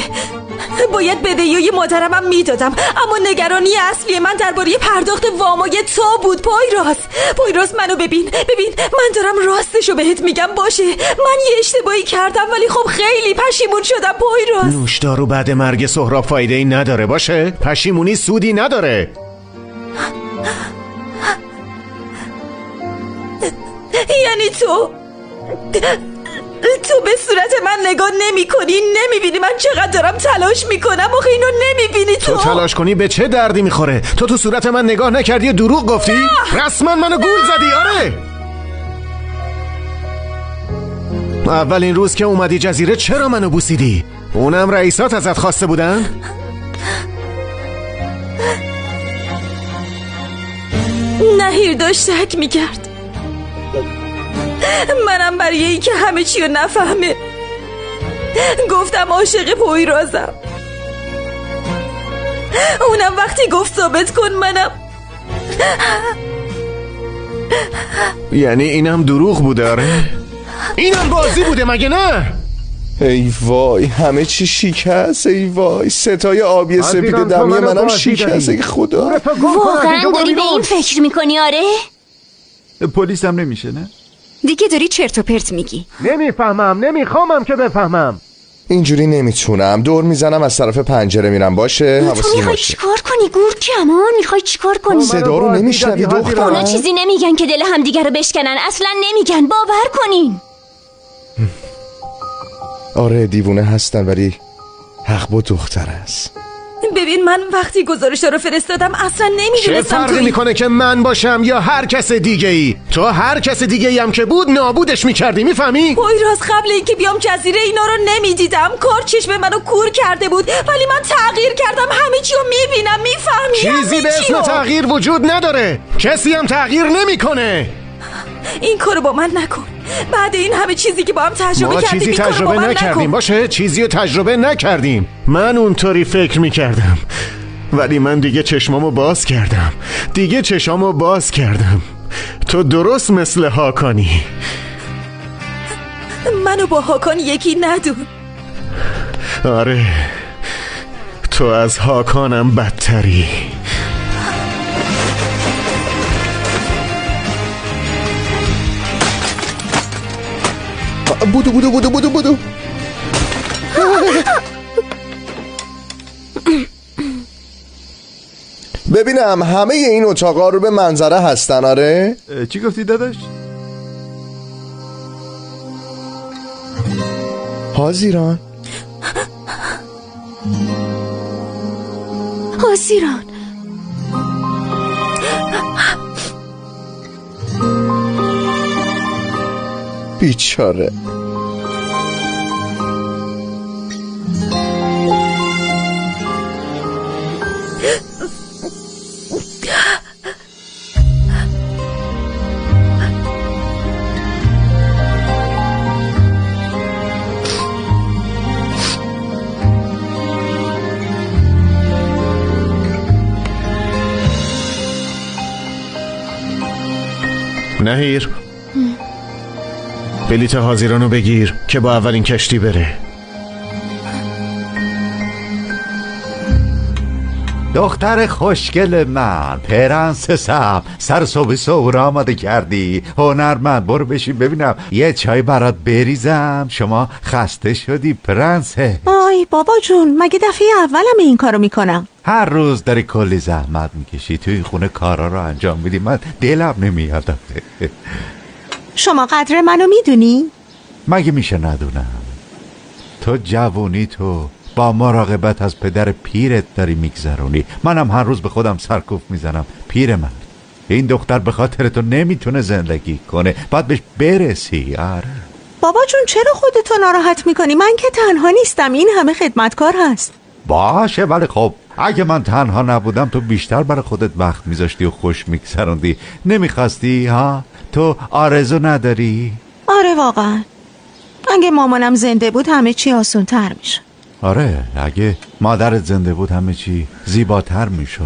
باید بدهیای مادرمم میدادم، اما نگرانی اصلی من درباره پرداخت وامای تو بود. پایراز، پایراز منو ببین، ببین من دارم راستشو بهت میگم. باشه من یه اشتباهی کردم، ولی خب خیلی پشیمون شدم پایراز. نوشدارو بعد مرگ سهراب فایده ای نداره. باشه، پشیمونی سودی نداره. یعنی تو به صورت من نگاه نمی کنی؟ نمی بینی من چقدر دارم تلاش میکنم؟ آخه اینو نمی بینی تو؟ تو تلاش کنی به چه دردی میخوره؟ تو صورت من نگاه نکردی و دروغ گفتی؟ رسما منو گول زدی. آره، اولین روز که اومدی جزیره چرا منو بوسیدی؟ اونم رئیسات ازت خواسته بودن؟ نهیر داشت شک میکرد، منم برای این که همه چی رو نفهمه گفتم عاشق پویرازم. اونم وقتی گفت ثابت کن، منم. یعنی اینم دروغ بوده؟ آره، اینم بازی بوده مگه نه؟ ای وای همه چی شکست. ای وای ستای آبی سپید دمی منم شکست. ای خدا، واقعا داری به این فکر میکنی؟ آره، پلیس هم نمیشه نه؟ دیگه داری چرت و پرت میگی. نمیفهمم، نمیخوامم که بفهمم. اینجوری نمیتونم، دور میزنم از طرف پنجره میرم. باشه تو میخوای چیکار کنی گور کمان؟ میخوای چیکار کنی؟ صدا رو نمیشنوی دخترم؟ اونا چیزی نمیگن که دل همدیگه رو بشکنن، اصلا نمیگن، باور کنین. آره دیوونه هستن، ولی حق با دختر است. ببین من وقتی گزارش رو فرستادم اصلا نمیدونستم. چه فرقی میکنه که من باشم یا هر کس دیگه ای؟ تو هر کس دیگه ای هم که بود نابودش میکردی، میفهمی؟ پویراز قبل اینکه بیام جزیره اینا رو نمیدیدم، کار چشم منو کور کرده بود، ولی من تغییر کردم، همه چی رو میبینم، میفهمی؟ چیزی به اسم تغییر وجود نداره، کسی هم تغییر نمیکنه. این کارو با من نکن. بعد این همه چیزی که با هم تجربه ما کردیم، چیزی تجربه نکردیم. باشه چیزی رو تجربه نکردیم. من اونطوری فکر میکردم، ولی من دیگه چشمامو باز کردم، دیگه چشمامو باز کردم. تو درست مثل هاکانی. منو با هاکان یکی ندون. آره تو از هاکانم بدتری. بودو بودو بودو بودو بودو. ببینم همه این اتاقا رو به منظره هستن. آره؟ چی گفتی داداش؟ هازیران، هازیران، بیچاره. نهیر، بلیت هازیرانو بگیر که با اولین کشتی بره. دختر خوشگل من، پرنسسم، سر صبح صبح را آماده کردی. هنرمند برو بشین ببینم یه چای برات بریزم. شما خسته شدی پرنسس. آی بابا جون، مگه دفعه اولم این کارو میکنم؟ هر روز داری کلی زحمت میکشی، توی خونه کارا رو انجام میدی، من دلم نمیاد. شما قدر منو میدونی؟ مگه میشه ندونم؟ تو جوونی تو با مراقبت از پدر پیرت داری میگذرونی. منم هر روز به خودم سرکوف میزنم. پیرمرد، این دختر به خاطر تو نمیتونه زندگی کنه، باید بهش برسی. آره بابا جون چرا خودتو ناراحت میکنی؟ من که تنها نیستم، این همه خدمتکار هست. باشه ولی خب اگه من تنها نبودم تو بیشتر برای خودت وقت میذاشتی و خوش میگذروندی. نمیخواستی ها؟ تو آرزو نداری؟ آره واقعا، اگه مامانم زنده بود همه چی آسون تر میشد. آره اگه مادرت زنده بود همه چی زیباتر میشد.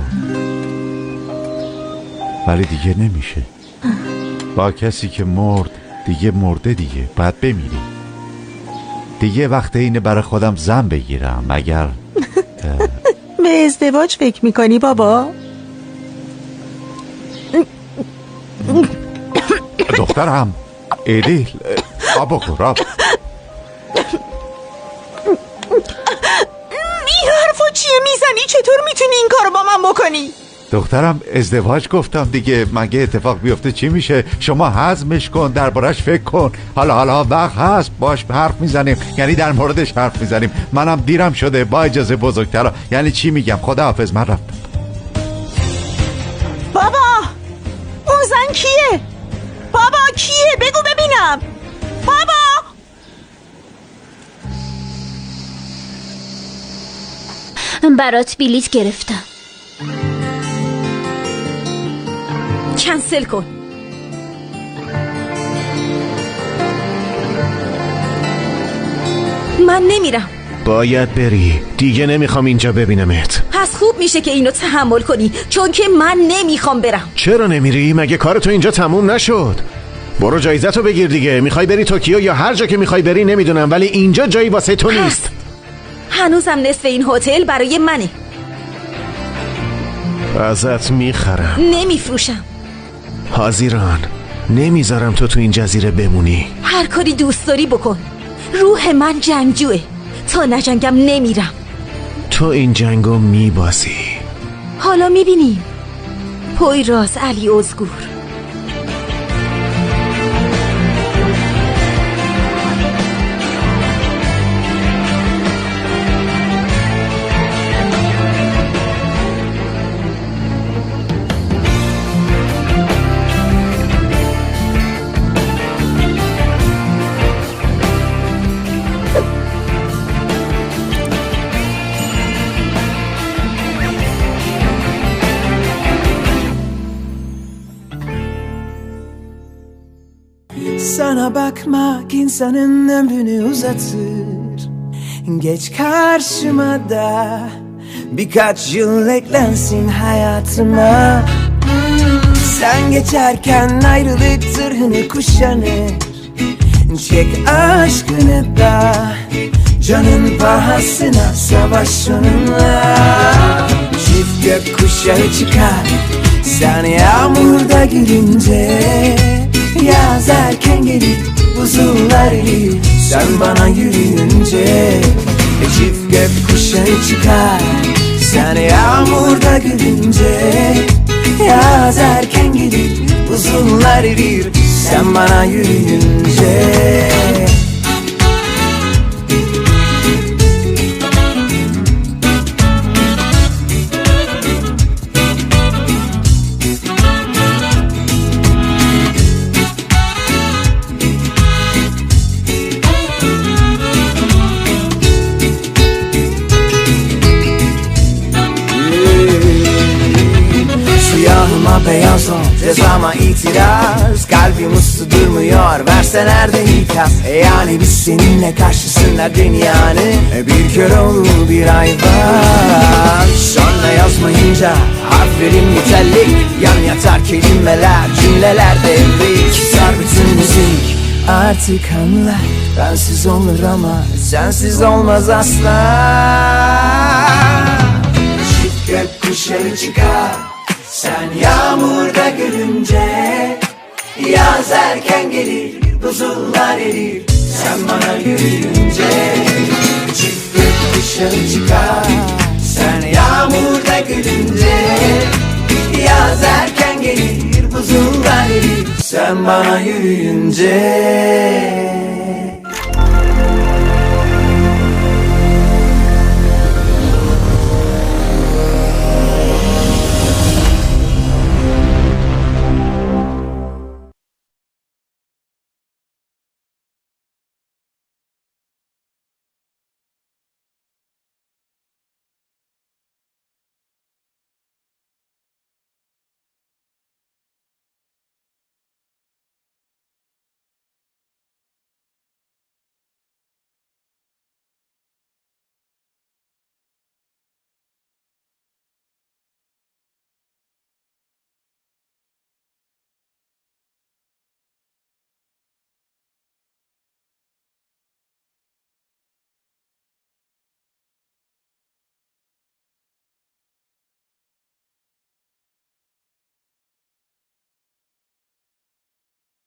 ولی دیگه نمیشه. با کسی که مرد دیگه مرده دیگه، باید بمیری دیگه. وقت اینه برای خودم زن بگیرم. اگر به ازدواج فکر میکنی بابا؟ دخترم ایدیل، آب بخور، آب. این حرفا چیه میزنی؟ چطور میتونی این کارو با من بکنی؟ دخترم ازدواج گفتم دیگه، مگه اتفاق بیفته چی میشه؟ شما هضمش کن، دربارش فکر کن. حالا وقت هست، باش حرف میزنیم، یعنی در موردش حرف میزنیم. منم دیرم شده، با اجازه بزرگترا. یعنی چی میگم؟ خداحافظ، من رفتم. بابا اون زن کیه؟ بابا کیه؟ بگو ببینم. بابا برات بلیت گرفتم. کنسل کن. من نمیرم. باید بری دیگه، نمیخوام اینجا ببینمت. پس خوب میشه که اینو تحمل کنی، چون که من نمیخوام برم. چرا نمیری؟ مگه کار تو اینجا تموم نشد؟ برو جایزتو بگیر دیگه. میخوای بری توکیو یا هر جا که میخوای بری نمیدونم، ولی اینجا جایی واسه تو نیست. هنوزم نصف این هتل برای منه. ازت میخرم. نمیفروشم. هازیران، نمیذارم تو این جزیره بمونی. هر کاری دوست داری بکن. روح من جنگجوه، تا نجنگم نمیرم. تو این جنگو میبازی. حالا میبینیم. پویراز علی ازگور. Sana bakmak insanın ömrünü uzatır. Geç karşıma da birkaç yıl eklensin hayatıma. Sen geçerken ayrılık zırhını kuşanır. Çek aşkını da canın pahasına savaş onunla. Çift gök kuşağı çıkar sen yağmurda gülünce. Yaz erken gelir, buzullar erir sen bana yürüyünce. Çift gök kuşağı çıkar sen yağmurda gülünce. Yaz erken gelir, buzullar erir sen bana yürüyünce. Beyaz ol, cezama itiraz. Kalbim uslu durmuyor, verseler de ikaz. Yani biz seninle karşısında dünyanın bir kör oğlu bir hayvan. Sonra yazmayınca harflerim nitelik, yan yatar kelimeler, cümleler devrik. Sar bütün müzik, artık anla. Bensiz olur ama sensiz olmaz asla. Çift gök kuşağı çıkar sen yağmurda gülünce. Yaz erken gelir, buzullar erir sen bana yürüyünce. Çift gök kuşağı çıkar sen yağmurda gülünce. Yaz erken gelir, buzullar erir sen bana yürüyünce.